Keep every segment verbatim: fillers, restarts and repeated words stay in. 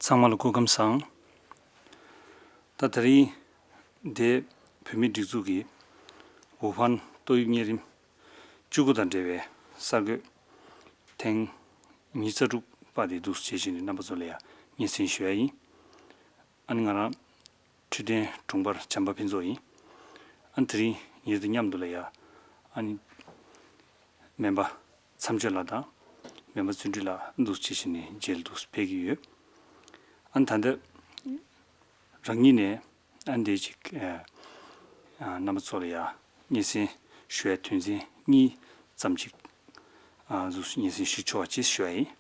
ཚང་མ་ལ་སྐུ་ཁམས་བཟང་། ད་དེ་རིང་འདི་བོད་མིའི་སྒྲིག་འཛུགས་ཀྱི་ཝུ་ཧན་ཏོག་དབྱིབས་གཉན་རིམས་བཅུ་དགུ་དང་འབྲེལ་བའི་གསར་འགོད་ཐེངས་ཉི་ཤུ་རྩ་དྲུག་པ་དེ་འདུག་སེ་བྱེད་བཞིན་རྣམ་པ་ཚོ་ལ་ཡང་སྙན་སེང་ཞུ་ཡ་ཡིན། ཨ་ནི་ང་རང་འཕྲོད་བསྟེན་དྲུང་འཕར་བྱམས་པ་ཕུན་ཚོགས་ཡིན། ཨ་ནི་དེ་རིང་ངེད་དང་མཉམ་དུ་ལ་ཡ་ཨ་ནི་སྨན་པ་མཚམས་གཅོད་ལགས་དང་སྨན་པ་བརྩོན་འགྲུས་ལགས་འདུག་སེ་བྱེད་བཞིན་མཇལ་འདུག་སེ་ཕེབས་ཀྱི་ཡོད། ཨ་ནི་ད་ལྟ་རང་ཉིད་ནས་ཨ་ནི་དེ་ཅིག་ཨ་ཨ་རྣམ་པ་ཚོ་ལ་ཡ་སྙན་སེང་ཞུ་ཡ་དོན་ཚན་གཉིས་ཙམ་ཅིག་ཨ་འདུག་སེ་སྙན་སེང་ཞུ་ཆོག་པ་ཅིག་ཞུ་ཡ་ཡིན།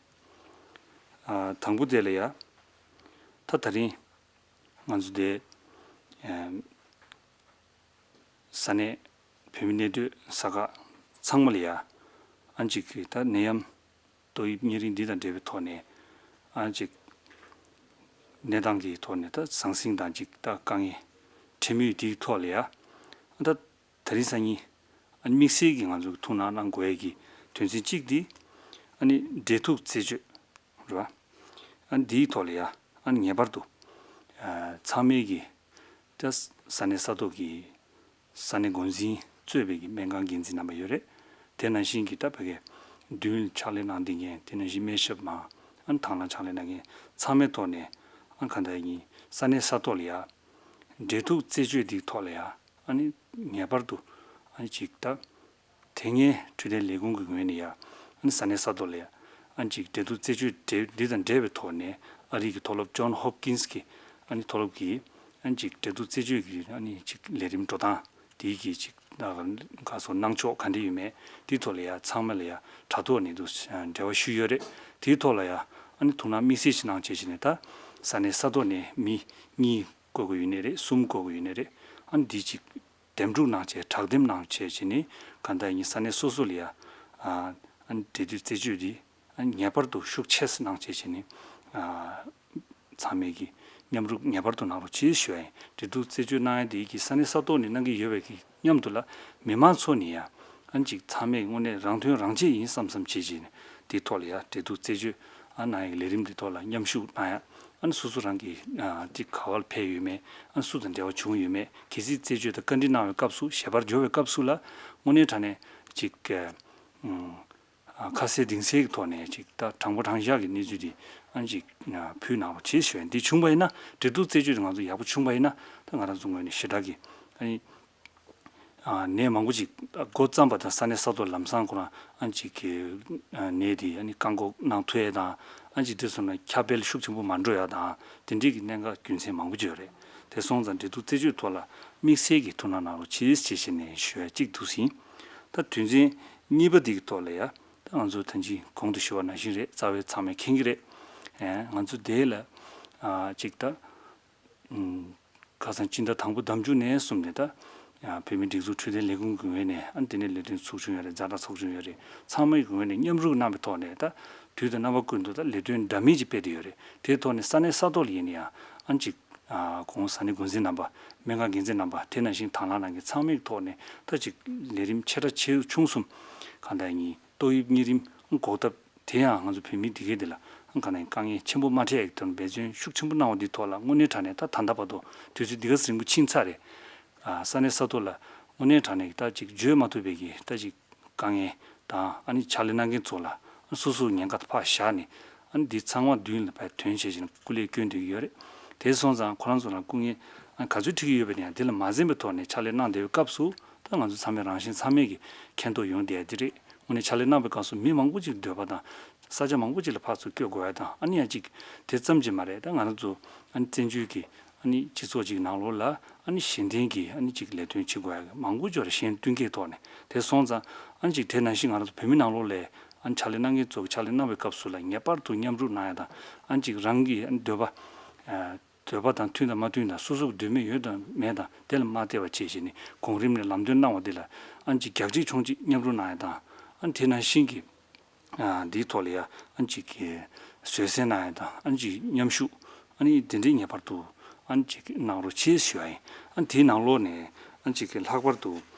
ཨ་དང་པོ་དེ་ལ་ཡ་ད་དེ་རིང་ང་ཚོ་དེ་ཨ་ས་གནས་བོད་མི་གནས་སྡོད་ས་ཁག་ཚང་མ་ལ་ཡ་ཨ་ཅིག་གི་ད་ནད་ཡམས་ཏོག་དབྱིབས་གཉན་རིམས་འདི་དང་འབྲེལ་བའི་ཐོག་ནས་ཨ་ཅིག་གནས་སྟངས་ཀྱི་ཐོག་ནས་ད་ཟང་ཟིང་དང་ཅིག་ད་དཀའ་ངལ་འཕྲད་མུས་འདིའི་ཐོག་ལ་ཡ་ཨ་ད་དེ་རིང་སང་ཉིན་ཨ་དམིགས་བསལ་གྱི་ང་ཚོ་གི་ཐུགས་སྣང་གནང་དགོས་ཡ་གི་དོན་ཚན་གཅིག་འདི་ཨ་ནི་འབྲེལ་གཏུག་རྩད་གཅོད་རེད་བ། ཨ་ནི་འདིའི་ཐོག་ལ་ཡ་ཨ་ནི་ངེས་པར་དུ་ཨ་ཚང་མས་ཀྱི་ད་ས་གནས་ས་ཐོག་གི་ས་གནས་འགོ་འཛིན་གཙོས་པའི་གི་སྨན་ཁང་འགན་འཛིན་རྣམ་པ་ཡོད་རེད། དེ་ནང་བཞིན་གྱི་ད་བོད་སྐད་མདུན་ཕྱག་ལས་གནང་བསྡད་མཁན་དེ་ནང་བཞིན་སྨན་ཞབས་མང་ཨ་ནི་དང་བླངས་ཕྱག་ལས་གནང་མཁན་ཚང་མའི་ཐོག་ནས་ཨ་ག་འདྲ་ཡིན་ས་གནས་ས་ཐོག་ལ་ཡ་འབྲེལ་གཏུག་རྩད་གཅོད་འདིའི་ཐོག་ལ་ཡ་ཨ་ནི་ངེས་པར་དུ་ཨ་ནི་ཅིག་ད། དེ་སྔའི་འཕྲོད་བསྟེན་ལས་ཁུངས་ཀྱི་ངོས་ནས་ཡང་ཨ་ནི་ས་གནས་ས་ཐོག་ལ་ཡང་ཨ་ནི་ཅིག་འབྲེལ་གཏུག་རྩད་གཅོད་འདི་དང་འབྲེལ་བའི་ཐོག་ནས་ཨ་རི་གི་མཐོ་སློབ་ཇོན་ཧོབ་ཀིན་སི་གི་ཨ་ནི་མཐོ་སློབ་ཀྱི་ཨ་ནི་ཅིག་འབྲེལ་གཏུག་རྩད་གཅོད་ཀྱི་ཨ་ནི་ཅིག་ལས་རིམ་འགྲོ་སྟངས་དེའི་གི་ཅིག་ག་སོ་གནང་ཕྱོགས་ག་འདྲ་ཡོད་མེད་དེའི་ཐོག་ལ་ཡང་ཚང་མ་ལ་ཡང་དྲ་ཐོག་ནས་འདུག་འབྲེལ་བ་ཞུས་ཡོད་རེད། དེའི་ཐོག་ལ་ཡང་ཨ་ནི་ཐུགས་སྣང་དམིགས་བསལ་ཞིག་གནང་བྱས་བྱས་ནས་ད་ས་གནས་ས་ཐོག་ནས་མི་གཉིས་བསྐོ་དགོས་ཡོད་ནི་རེད། གསུམ་བསྐོ་དགོས་ཡོད་ནི་རེད། ཨ་ནི་འདི་ཅིག་འདེམས་སྒྲུག་གནང་བྱས་དྲག་འདེམས་གནང་བྱས་བྱས་ནི་གང་ལྟར་ཡིན་ས་གནས་སོ་སོ་ལ་ཡ་ཨ་ཨ་ནི་འབྲེལ་མཐུད་རྩད་གཅོད་འདི་ཨ་ནི་ངེས་པར་དུ་ཤུགས་ཆེ་ཙམ་གནང་བྱས་བྱས་ནི་ཨ་ཚང་མས་ཀྱི་མཉམ་རུབ་ངེས་པར་དུ་གནང་རོགས་གྱིས་ཞུ་ཡ་ཡིན། འབྲེལ་གཏུག་རྩད་གཅོད་གནང་ཡ་འདི་གི་ས་གནས་ས་ཐོག་ནས་གནང་གི་ཡོད་པའི་གི་མཉམ་དུ་ལ་མི་མང་ཚོ་ནས་ཡ་ཨ་ནི་ཅིག་ཚང་མས་དངོས་གནས་རང་དོན་རང་གཅེས་ཡིན་བསམ་བསམ་བྱས་བྱས་ནི་འདིའི་ཐོག་ལ་ཡ་འབྲེལ་གཏུག་རྩད་གཅོད་ཨ་གནང་ཡ་གི་ལས་རིམ་འདི་ཐོག་ལ་མཉམ་ཞུགས་གནང་ཡ། ཨ་ནི་སོ་སོ་རང་གི་ཨ་ཅིག་ག་བ་ལ་ཕེབས་ཡོད་མེད། ཨ་ནི་སུ་དང་འབྲེལ་བ་བྱུང་ཡོད་མེད། གལ་སྲིད་རྩད་གཅོད་དང་བཀའ་འདྲི་གནང་བའི་སྐབས་སུ་ཞལ་པར་འབྱོར་བའི་སྐབས་སུ་ལ་དངོས་གནས་དྲང་གནས་ཅིག་ཨ་ཨ་ཁ་གསལ་གཏིང་གསལ་གྱི་ཐོག་ནས་ཅིག་ད་དྲང་པོ་དྲང་བཞག་གི་གནས་ཚུལ་འདི་ཨ་ནི་ཅིག་ཨ་ཕུལ་གནང་རོགས་བྱེད་ཞུ་ཡ། འདི་བྱུང་བ་ཡིན་ན་འབྲེལ་གཏུག་རྩད་གཅོད་དེ་ང་ཚོ་ཡག་པོ་བྱུང་བ་ཡིན་ན་ད་ང་རང་ཚོ་ངོས་ནས་ཞེ་དྲག་གི་ཨ་ནི། ཨ་ནད་མང་པོ་ཅིག་འགོ་བརྩམས་པ་དང་ས་གནས་ས་ཐོག་ལམ་སང་ཁོ་རང་ཨ་ཅིག་གི་ཨ་ནད་དེ་ཨ་ནི་བཀག་འགོག་གནང་ཐུབ་ཡས་དང་ཨ་ཅིག་དེ་སོང་ན་ཁྱབ་སྤེལ་ཤུགས་ཆེན་པོ་མ་འགྲོ་ཡ་དང་དེ་འདྲའི་གི་གནད་འགག་རྒྱུ་མཚན་མང་པོ་ཅིག་ཡོད་རེད། དེ་སོང་ཙང་འབྲེལ་གཏུག་རྩད་གཅོད་ཐོག་ལ་དམིགས་བསལ་གྱི་ཐུགས་སྣང་གནང་རོགས་གྱིས་ཞེས་བྱས་ནས་ཞུ་ཡ་གཅིག་འདུག་ཟིན། ད་དོན་ཚན་གཉིས་པ་འདི་གི་ཐོག་ལ་ཡ་ད་ང་ཚོ་ད་ཅི་གོང་དུ་ཞུ་བ་ནང་བཞིན་རེད། རྩ་བའི་ཚང་མས་མཁྱེན་གྱི་རེད། ཨེ་ང་ཚོ་དེ་ལ་ཨ་ཅིག་ད། ཁ་སང་སྤྱི་ཟླ་དང་པོ་ཟླ་མཇུག་ནས་བཟུང་ནས་ད་བོད་མིའི་སྒྲིག་འཛུགས་འཕྲོད་བསྟེན་ལས་ཁུངས་ཀྱི་ངོས་ནས་ཨ་དེ་ནས་ལས་དོན་ཚོགས་ཆུང་ཡོད་རེད། ཛ་དྲག་ཚོགས་ཆུང་ཡོད་རེད། ཚང་མའི་ངོས་ནས་མཉམ་རུབ་གནང་བའི་ཐོག་ནས་ད་དུས་དང་རྣམ་པ་ཀུན་ཏུ་ད་ལས་དོན་འདྲ་མིན་ཅིག་སྤེལ་བསྡད་ཡོད་རེད། དེའི་ཐོག་ནས་ས་གནས་ས་ཐོག་ལ་ཡིན་ན་ཡང་ཨ་ཅིག་གོང་ས་གནས་འགོ་འཛིན་རྣམ་པ། སྨན་ཁང་འགན་འཛིན་རྣམ་པ། དེ་ནང་བཞིན་དང་བླངས་གནང་མཁན་ཚང་མའི་ཐོག་ནས་ད་ཅིག་ལས་རིམ་ཆེ་ཕྲ་ཆེ་ཆུང་གསུམ་གང་ལྟར་ཡིན། ཏོག་དབྱིབས་གཉན་རིམས་འགོག་ཐབས་དེ་ཡང་ང་ཚོ་བོད་མི་འདི་གའི་འདི་ལ་གང་ནས་དཀའ་ངལ་ཆེན་པོ་མ་འཕྲད་ཡག་དོན་འབད་བརྩོན་ཤུགས་ཆེན་པོ་གནང་བ་འདི་ཐོག་ལ་དངོས་གནས་དྲང་གནས་ད་ད་ལྟ་བར་དུ་དུས་ཚོད་འདི་ག་ཚོད་རིང་པོ་ཕྱིན་ཚར་རེད། ཨ་ས་གནས་ས་ཐོག་ལ་དངོས་གནས་དྲང་གནས་ད་ཅིག་བརྗོད་མ་ཐུབ་པའི་གི་ད་ཅིག་དཀའ་ངལ་དང་ཨ་ནི་ཕྱག་ལས་གནང་མཁན་ཚོ་ལ་སོ་སོའི་ཉེན་ཁ་ཕར་བཞག་ནས་ཨ་ནི་འདི་ཚང་མ་མདུན་ལ་ཕར་དོན་བྱེད་བཞིན་སྐུ་ལས་བསྐྱོན་བསྡད་ཀྱི་ཡོད་རེད། དེ་སོང་ཙང་ཁོ་རང་ཚོ་ལ་སྐུ་ངལ་ཨ་ག་ཚོད་འཕྲད་ཀྱི་ཡོད་པ་ཡིན་ཡང་དེ་ལ་མ་འཛེམས་པའི་ཐོག་ནས་ཕྱག་ལས་གནང་བསྡད་པའི་སྐབས་སུ་ད་ང་ཚོ་ཚང་མས་རང་བཞིན་ཚང་མས་ཀྱི་མཁྱེན་རྟོགས་ཡོང་བསྡད་ཡ་འདི་རེད། དངོས་གནས་ཕྱག་ལས་གནང་བའི་སྐབས་སུ་མི་མང་པོ་ཅིག་འདོད་པ་དང་ས་ཆ་མང་པོ་ཅིག་ལ་ཕར་ཚུར་བསྐྱོད་དགོས་ཡ་དང་ཨ་ནི་ཡང་ཅིག་དེ་ཙམ་གྱིས་མ་རེད། ད་ང་རང་ཚོ་ཨ་ནི་བཙན་བྱོལ་གྱི་ཨ་ནི་སྤྱི་ཚོགས་ཅིག་ནང་ལོགས་ལ་ཨ་ནི་གཞན་བརྟེན་གྱི་ཨ་ནི་ཅིག་ལས་དོན་བྱེད་དགོས་ཡ་མང་པོ་ཅིག་ཡོད་རེད། གཞན་བསྟུན་མཁས་ཐོག་ནས། དེ་སོང་ཙང་ཨ་ནི་ཅིག་དེ་ནང་བཞིན་ང་རང་ཚོ་བོད་མི་ནང་ལོགས་ལ་ཨ་ནི་ཕྱག་ལས་གནང་མཁན་ཚོ་གི་ཕྱག་ལས་གནང་བའི་སྐབས་སུ་ལ་ངེས་པར་དུ་མཉམ་རུབ་གནང་ཡ་དང་ཨ་ནི་ཅིག་རང་གི་ཨ་ནི་འདོད་པ། འདོད་པ་དང་མཐུན་དང་མ་མཐུན་དང་སོ་སོ་གི་འདོད་མོས་ཡོད་དང་མེད་དང་དེ་ལ་མ་བལྟས་པ་བྱས་བྱས་ནས་གོང་རིམ་ནས་ལམ་སྟོན་གནང་བ་འདི་ལ་ཨ་ནི་ཅིག་རྒྱག་གཅིག་མཆོང་གཅིག་མཉམ་རུབ་གནང་ཡ་དང་ཨ་ནི་དེ་ནང་བཞིན་གྱི་ཨ་འདིའི་ཐོག་ལ་ཡ་ཨ་ནི་ཅིག་གི་བཟོད་བསྲན་གནང་ཡ་དང་ཨ་ནི་ཅིག་མཉམ་ཞུགས་ཨ་ནི་དེ་འདྲའི་ངེས་པར་དུ་ཨ་ནི་ཅིག་གནང་རོགས་བྱེད་ཞུ་ཡ་ཡིན། ཨ་ནི་དེའི་ནང་ལོགས་ནས་ཨ་ནི་ཅིག་གི་ལྷག་པར་དུ་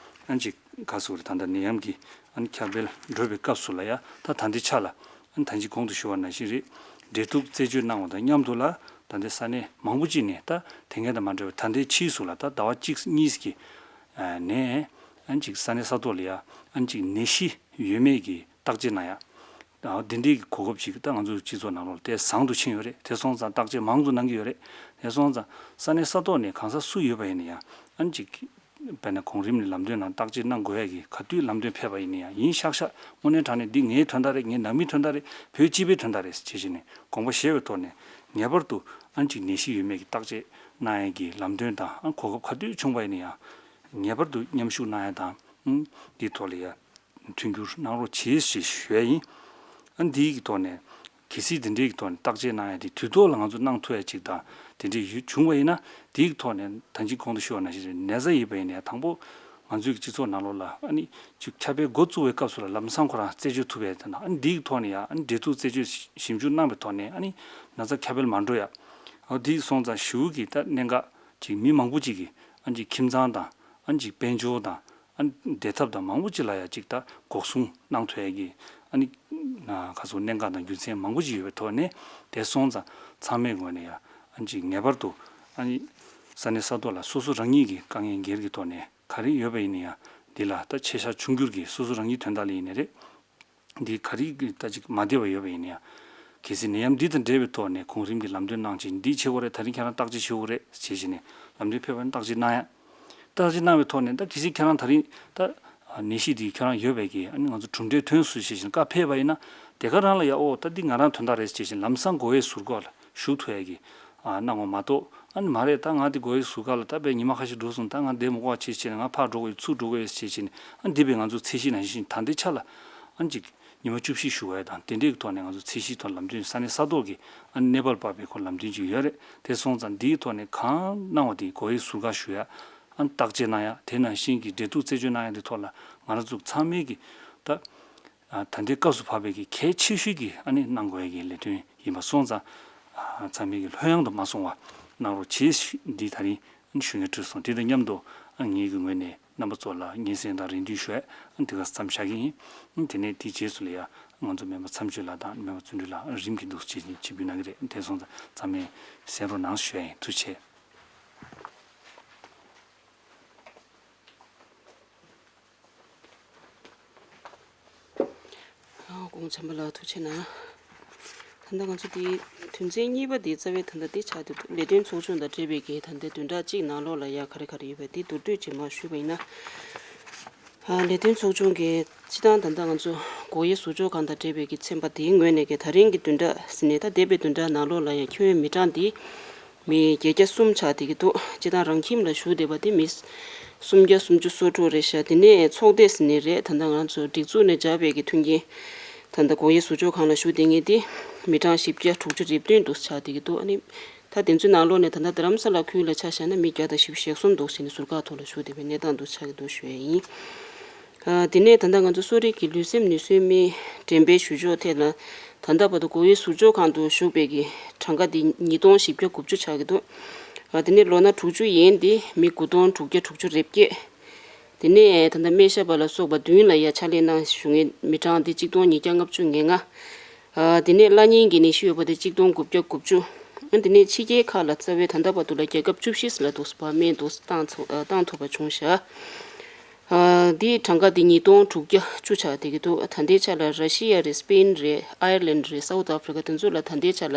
ཨ་ནི་ཅིག་ག་ཟེར་དགོས་རེད། ད་ལྟ་ནད་ཡམས་ཀྱི་ཨ་ནི་ཁྱབ་སྤེལ་འགྲོ་བའི་སྐབས་སུ་ལ་ཡ་ད་ད་ལྟའི་ཆ་ལ་ཨ་ནི་ད་ཅི་གོང་དུ་ཞུ་བ་ནང་བཞིན་རེད། འབྲེལ་གཏུག་རྩད་གཅོད་གནང་བ་དང་མཉམ་དུ་ལ་ ད་ལྟའི་ས་གནས་མང་པོ་ཅིག་ནས་ད་དེ་སྔ་དང་མ་འདྲ་བའི་ད་ལྟའི་ཕྱིའི་ཟུར་ལ་ད་ཟླ་བ་གཅིག་གཉིས་ཀྱི་ནས་ཨ་ནི་ཅིག་ས་གནས་ས་ཐོག་ལ་ཡ་ཨ་ནི་ཅིག་ནད་གཞི་ཡོད་མེད་ཀྱི་བརྟག་དཔྱད་གནང་ཡ། འདི་འདྲའི་གོ་སྐབས་ཅིག་ད་ང་ཚོའི་སྤྱི་ཚོགས་ནང་ལོགས་ལ་དེ་བཟང་དུ་ཕྱིན་ཡོད་རེད། དེ་སོང་ཙང་བརྟག་དཔྱད་མང་དུ་གནང་གི་ཡོད་རེད། དེ་སོང་ཙང་ས་གནས་ས་ཐོག་ནས་གང་ཟག་སུ་ཡོད་པ་ཡིན་ན་ཡང་ཨ་ནི་ཅིག་དཔེར་ན་གོང་རིམ་ནས་ལམ་སྟོན་ནང་བརྟག་དཔྱད་གནང་དགོས་ཡ་གི་ག་དུས་ལམ་སྟོན་ཕེབས་པ་ཡིན་ན་ཡང་ཡིན་ཤག་ཤག་དངོས་གནས་དྲང་གནས་འདི་ངའི་དོན་དག་རེད། ངའི་ནང་མིའི་དོན་དག་རེད། བོད་སྤྱི་པའི་དོན་དག་རེད་ཅེས་བྱས་ནས་དགོངས་པ་བཞེས་པའི་ཐོག་ནས་ངེས་པར་དུ་ཨ་ནི་ཅིག་ནད་གཞི་ཡོད་མེད་ཀྱི་བརྟག་དཔྱད་གནང་ཡ་གི་ལམ་སྟོན་དང་ཨ་གོ་སྐབས་ག་དུས་བྱུང་བ་ཡིན་ན་ཡང་ངེས་པར་དུ་མཉམ་ཞུགས་གནང་ཡ་དང་ཨ་འདིའི་ཐོག་ལ་ཡ། མཐུན་འགྱུར་གནང་རོགས་གྱིས་ཞེས་ཞུ་ཡ་ཡིན། ཨ་འདིའི་གི་ཐོག་ནས་གལ་སྲིད་དེ་འདྲའི་གི་ཐོག་ནས་བརྟག་དཔྱད་གནང་ཡ་དེ་དུས་ཐོག་ལ་ང་ཚོ་གནང་ཐུབ་ཡ་ཅིག་དང་དེ་འདྲའི་ཡོད་བྱུང་བ་ཡིན་ན་དེའི་གི་ཐོག་ནས་ད་ཅི་གོང་དུ་ཞུས་པ་ནང་བཞིན་ནད་ཚ་ཡིན་པ་ཡིན་ན་ཡང་དང་པོ་ང་ཚོའི་གི་སྤྱི་ཚོགས་ནང་ལོགས་ལ་ཨ་ནི་ཅིག་ཁྱབ་སྤེལ་འགོ་བཙུགས་པའི་སྐབས་སུ་ལ་ལམ་སང་ཁོ་རང་རྩད་གཅོད་ཐུབ་ཡ་དང་ཨ་ནི་འདིའི་གི་ཐོག་ནས་ཡང་ཨ་ནི་འབྲེལ་གཏུག་རྩད་གཅོད་ཞིབ་འཇུག་གནང་བའི་ཐོག་ནས་ཨ་ནི་ན་ཚ་ཁྱབ་སྤེལ་མ་འགྲོ་ཡ། ཨ་འདི་སོང་ཙང་ཞུ་གི་ད་གནད་འགག་ཅིག་མི་མང་པོ་ཅིག་གི་ཨ་ནི་ཅིག་ཁྱིམ་ཚང་དང་ཨ་ནི་ཅིག་དཔལ་འབྱོར་དང་། ཨ་ནི་བདེ་ཐབས་དང་མང་པོ་ཅིག་ལ་ཡང་ཅིག་ད་འགོག་སྲུང་གནང་ཐུབ་ཡ་གི་ཨ་ནི་ཁ་སོ་གནད་འགག་དང་རྒྱུ་མཚན་མང་པོ་ཅིག་ཡོད་པའི་ཐོག་ནས་དེ་སོང་ཙང་ཚང་མའི་ངོས་ནས་ཡང་ཨ་ནི་ཅིག་ངེས་པར་དུ་ཨ་ནི་ས་གནས་ས་ཐོག་ལ་སོ་སོ་རང་ཉིད་ཀྱི་དཀའ་ངལ་སྒེར་གྱི་ཐོག་ནས་ག་རེ་ཡོད་པ་ཡིན་ན་ཡང་འདི་ལ་ད་ཆེ་ཆ་ཆུང་འགྱུར་གྱི་སོ་སོ་རང་ཉིད་དོན་དག་ལ་ཡིན་ནའི་རེད། འདི་ག་རེ་གི་ད་ཅིག་མ་བདེ་བ་ཡོད་པ་ཡིན་ན་ཡང་། གལ་སྲིད་ནད་ཡམས་འདི་དང་འབྲེལ་བའི་ཐོག་ནས་གོང་རིམ་གྱི་ལམ་སྟོན་གནང་ཆེད་འདི་བྱེད་དགོས་རེད། ད་རིང་ཁྱེད་རང་བརྟག་དཔྱད་བྱེད་དགོས་རེད་ཅེས་བྱས་ནས་ལམ་སྟོན་ཕེབས་པ་ནི་བརྟག་དཔྱད་གནང་ཡ། བརྟག་དཔྱད་གནང་བའི་ཐོག་ནས་ད་གལ་སྲིད་ཁྱེད་རང་ད་རིང་ད་ནད་གཞི་འདི་ཁྱེད་རང་ཡོད་པའི་གི་ཨ་ནི་ང་ཚོ་གྲུབ་འབྲས་ཐོན་སོང་ཞེས་བྱས་ནས་བཀའ་ཕེབས་པ་ཡིན་ན་དེ་ག་རང་ལ་ཡ་ཨོ་ད་འདི་ང་རང་དོན་དག་རེད་ཅེས་བྱས་ནས་ལམ་སང་མགོ་བོའི་ཟུར་ཁོག་ལ་ཞུགས་ཐུབ་ཡ་གི་ཨ་གནང་བ་མ་གཏོགས། ཨ་ནི་མ་རེད། ད་ང་འདི་མགོ་བོའི་ཟུར་ཁ་ལ་ད་དཔེ་ཉི་མ་ཁ་ཤས་འགྲོ་སོང་། ད་ང་བསྡད་མི་དགོས་པ་བྱས་བྱས་ནས་ང་ཕར་འགྲོ་དགོས་ཡོད་ཚུར་འགྲོ་དགོས་ཡོད་ཅེས་བྱས་ནས་ཨ་འདི་བས་ང་ཚོ་ཚད་གཞི་ནང་བཞིན་ད་ལྟའི་ཆ་ལ་ཨ་ཅིག་ཉི་མ་བཅུ་བཞི་བཞུགས་པ་དང་དེ་འདྲའི་ཐོག་ནས་ང་ཚོ་ཚད་གཞི་ཐོག་ལམ་སྟོན་ས་གནས་ས་ཐོག་གི་ཨ་ནི་གནས་བབ་སྤར་བའི་ཁོ་ལམ་སྟོན་ཅིག་ཡོད་རེད། དེ་སོང་ཙང་འདིའི་ཐོག་ནས་གང་གནང་བ་དེ་མགོ་བོའི་ཟུར་ཁ་ཞུ་ཡ། ཨ་ནི་བརྟག་དཔྱད་གནང་ཡ། དེ་ནང་བཞིན་གྱི་འབྲེལ་གཏུག་རྩད་གཅོད་གནང་ཡ་དེ་ཐོག་ལ་ང་རང་ཚོ་ཚང་མས་ཀྱི་ད། ད་ལྟའི་སྐབས་སུ་བབས་པའི་གི་གལ་ཆེ་ཤོས་ཀྱི་ཨ་ནི་གནང་དགོས་ཡ་གི་ལས་དོན་ཡིན་པ་སོང་ཙང་། ཚང་མས་ཀྱི་ལྷོད་ཡངས་དུ་མ་སོང་བ་གནང་རོགས་བྱེད་ཞུ་འདི་ད་རིང་ཞུ་སྙན་སྤྲོད་སོང་། དེ་དང་མཉམ་དུ་ངེད་ཀྱི་ངོས་ནས་རྣམ་པ་ཚོ་ལ་སྙན་སེང་དང་རེ་འདུན་ཞུ་ཡ་འདི་ག་མཚམས་བཞག་གི་ཡིན། དེ་ནས་དེའི་རྗེས་སུ་ལ་ཡ་ང་ཚོ་མེམ་བར་མཚམས་གཅོད་ལགས་དང་མེམ་བར་བརྩོན་འགྲུས་ལགས་རིམ་གྱིས་འདུག་སེ་ཆིབས་བསྒྱུར་གནང་གི་རེད། དེ་སོང་ཙང་ཚང་མས་གསན་རོགས་གནང་ཞུ་ཡ་ཡིན། ཐུགས་རྗེ་ཆེ། ཨ་དགོངས་འཇགས་པ་ལ་ཐུགས་རྗེ་གནང་། ད་ལྟ་ང་ཚོ་འདི་དོན་ཚན་གཉིས་པ་འདི་རྩ་བའི་ད་ལྟ་འདི་ཆགས་བསྡད་འདུག་ལས་དོན་ཚོགས་ཆུང་དང་འབྲེལ་བའི་གི་ད་ལྟའི་བདུན་ཕྲག་གཅིག་ནང་ལོགས་ལ་ཡ་ག་རེ་ག་རེ་ཡོད་པ་འདི་མདོར་བསྡུས་ཅིག་མར་ཞུས་པ་ཡིན་ན། ཨ་ལས་དོན་ཚོགས་ཆུང་གི་སྤྱི་བཏང་ད་ལྟ་ང་ཚོ་སྒོ་དབྱེ་ཟུར་འཇོག་ཁང་དང་འབྲེལ་བའི་གི་ཚན་པ་འདིའི་ངོས་ནས་གི་ད་རིང་གི་བདུན་ཕྲག་ཟིན་ནས་ད་འདས་པའི་བདུན་ཕྲག་ནང་ལོགས་ལ་ཡ་ཁྱོན་མི་གྲངས་འདི། མི་བརྒྱད་བརྒྱ་གསུམ་ཆགས་བསྡད་ཀྱི་འདུག་སྤྱི་བཏང་རང་ཁྱིམ་ལ་བཞུགས་བསྡད་པ་དེ་མི་སུམ་བརྒྱ་སུམ་ཅུ་སོ་དྲུག་རེད་ཤག་དེ་ནས་ཚོགས་སྡེ་ཟེར་ནི་རེད། ད་ལྟ་ང་ཚོ་སྒྲིག་འཛུགས་ནས་སྦྱར་བའི་གི་མཐུན་རྐྱེན་ད་ལྟ་སྒོ་དབྱེ་ཟུར་འཇོག་ཁང་ལ་བཞུགས་བསྡད་མཁན་དེ་མི་གྲངས་བཞི་བརྒྱ་དྲུག་ཅུ་རེ་བདུན་འདུག་ཆགས་བསྡད་ཀྱི་འདུག་ཨ་ནི་ད་དེ་ཚོའི་ནང་ལོགས་ནས་ད་ལྟ་རྡ་རམ་ས་ལ་ཁུལ་ལ་ཆ་བཞག་ན་མི་བརྒྱ་དང་བཞི་བཅུ་ཞེ་གསུམ་འདུག་ཟེར་ནས་ཟུར་བཀག་ཐོག་ལ་བཞུགས་བསྡད་པའི་གནས་སྟངས་འདུག་ཆགས་ཀྱི་འདུག་ཞུ་ཡས་ཡིན། ཨ་དེ་ནས་ད་ལྟ་ང་ཚོ་གསོ་རིག་གི་ལུས་སེམས་ནུས་གསོའི་སྨན་འགྲེམས་སྤེལ་ཞུ་ཕྱོགས་ཐད་ལ་ད་ལྟ་བར་དུ་སྒོ་དབྱེ་ཟུར་འཇོག་ཁང་དུ་ཞུགས་པའི་གི་གྲངས་ཀ་དེ་ཉིས་སྟོང་བཞི་བརྒྱ་དགུ་བཅུ་ཆགས་ཀྱི་འདུག་ཨ་དེ་ནས་ལོ་ན་དྲུག་ཅུ་ཡན་དེ་མི་དགུ་སྟོང་དྲུག་བརྒྱ་དྲུག་ཅུ་རེ་བརྒྱད། དེ་ནས་ད་ལྟ་སྨན་ཞབས་པ་ལ་སོགས་པ་མདུན་ལ་ཡ་ཕྱག་ལས་གནང་བཞུགས་མཁན་མི་གྲངས་དེ་གཅིག་སྟོང་ཉིས་བརྒྱ་ལྔ་བཅུ་ང་ལྔ། ཨ་དེ་ནས་བླ་གཉན་གྱི་ནད་གཞི་ཡོད་པ་དེ་གཅིག་སྟོང་དགུ་བརྒྱ་དགུ་བཅུ། ཨ་དེ་ནས་ཕྱི་རྒྱལ་ཁག་ལ་རྩ་བའི་ད་ལྟ་བར་དུ་ལ་རྒྱལ་ཁབ་བཅུ་བཞི་ལ་འདུག་སེ་བར་སྨན་འདུག་སེ་བཏང་ཚུགས་ཨ་བཏང་ཐུབ་པ་བྱུང་ཤག་ཨ་འདིའི་གྲངས་ཀ་འདི་ཉིས་སྟོང་དྲུག་བརྒྱ་བཅུ་ཆགས་བསྡད་ཀྱི་འདུག་ད་ལྟའི་ཆ་ལ་ར་ཤི་ཡ་རེད། སི་པེན་རེད། ཨའི་ལན་རེད། སའུ་ཐི་ཨ་ཧྥི་རི་ཀ་དེ་ཚོ་ལ་ད་ལྟའི་ཆ་ལ་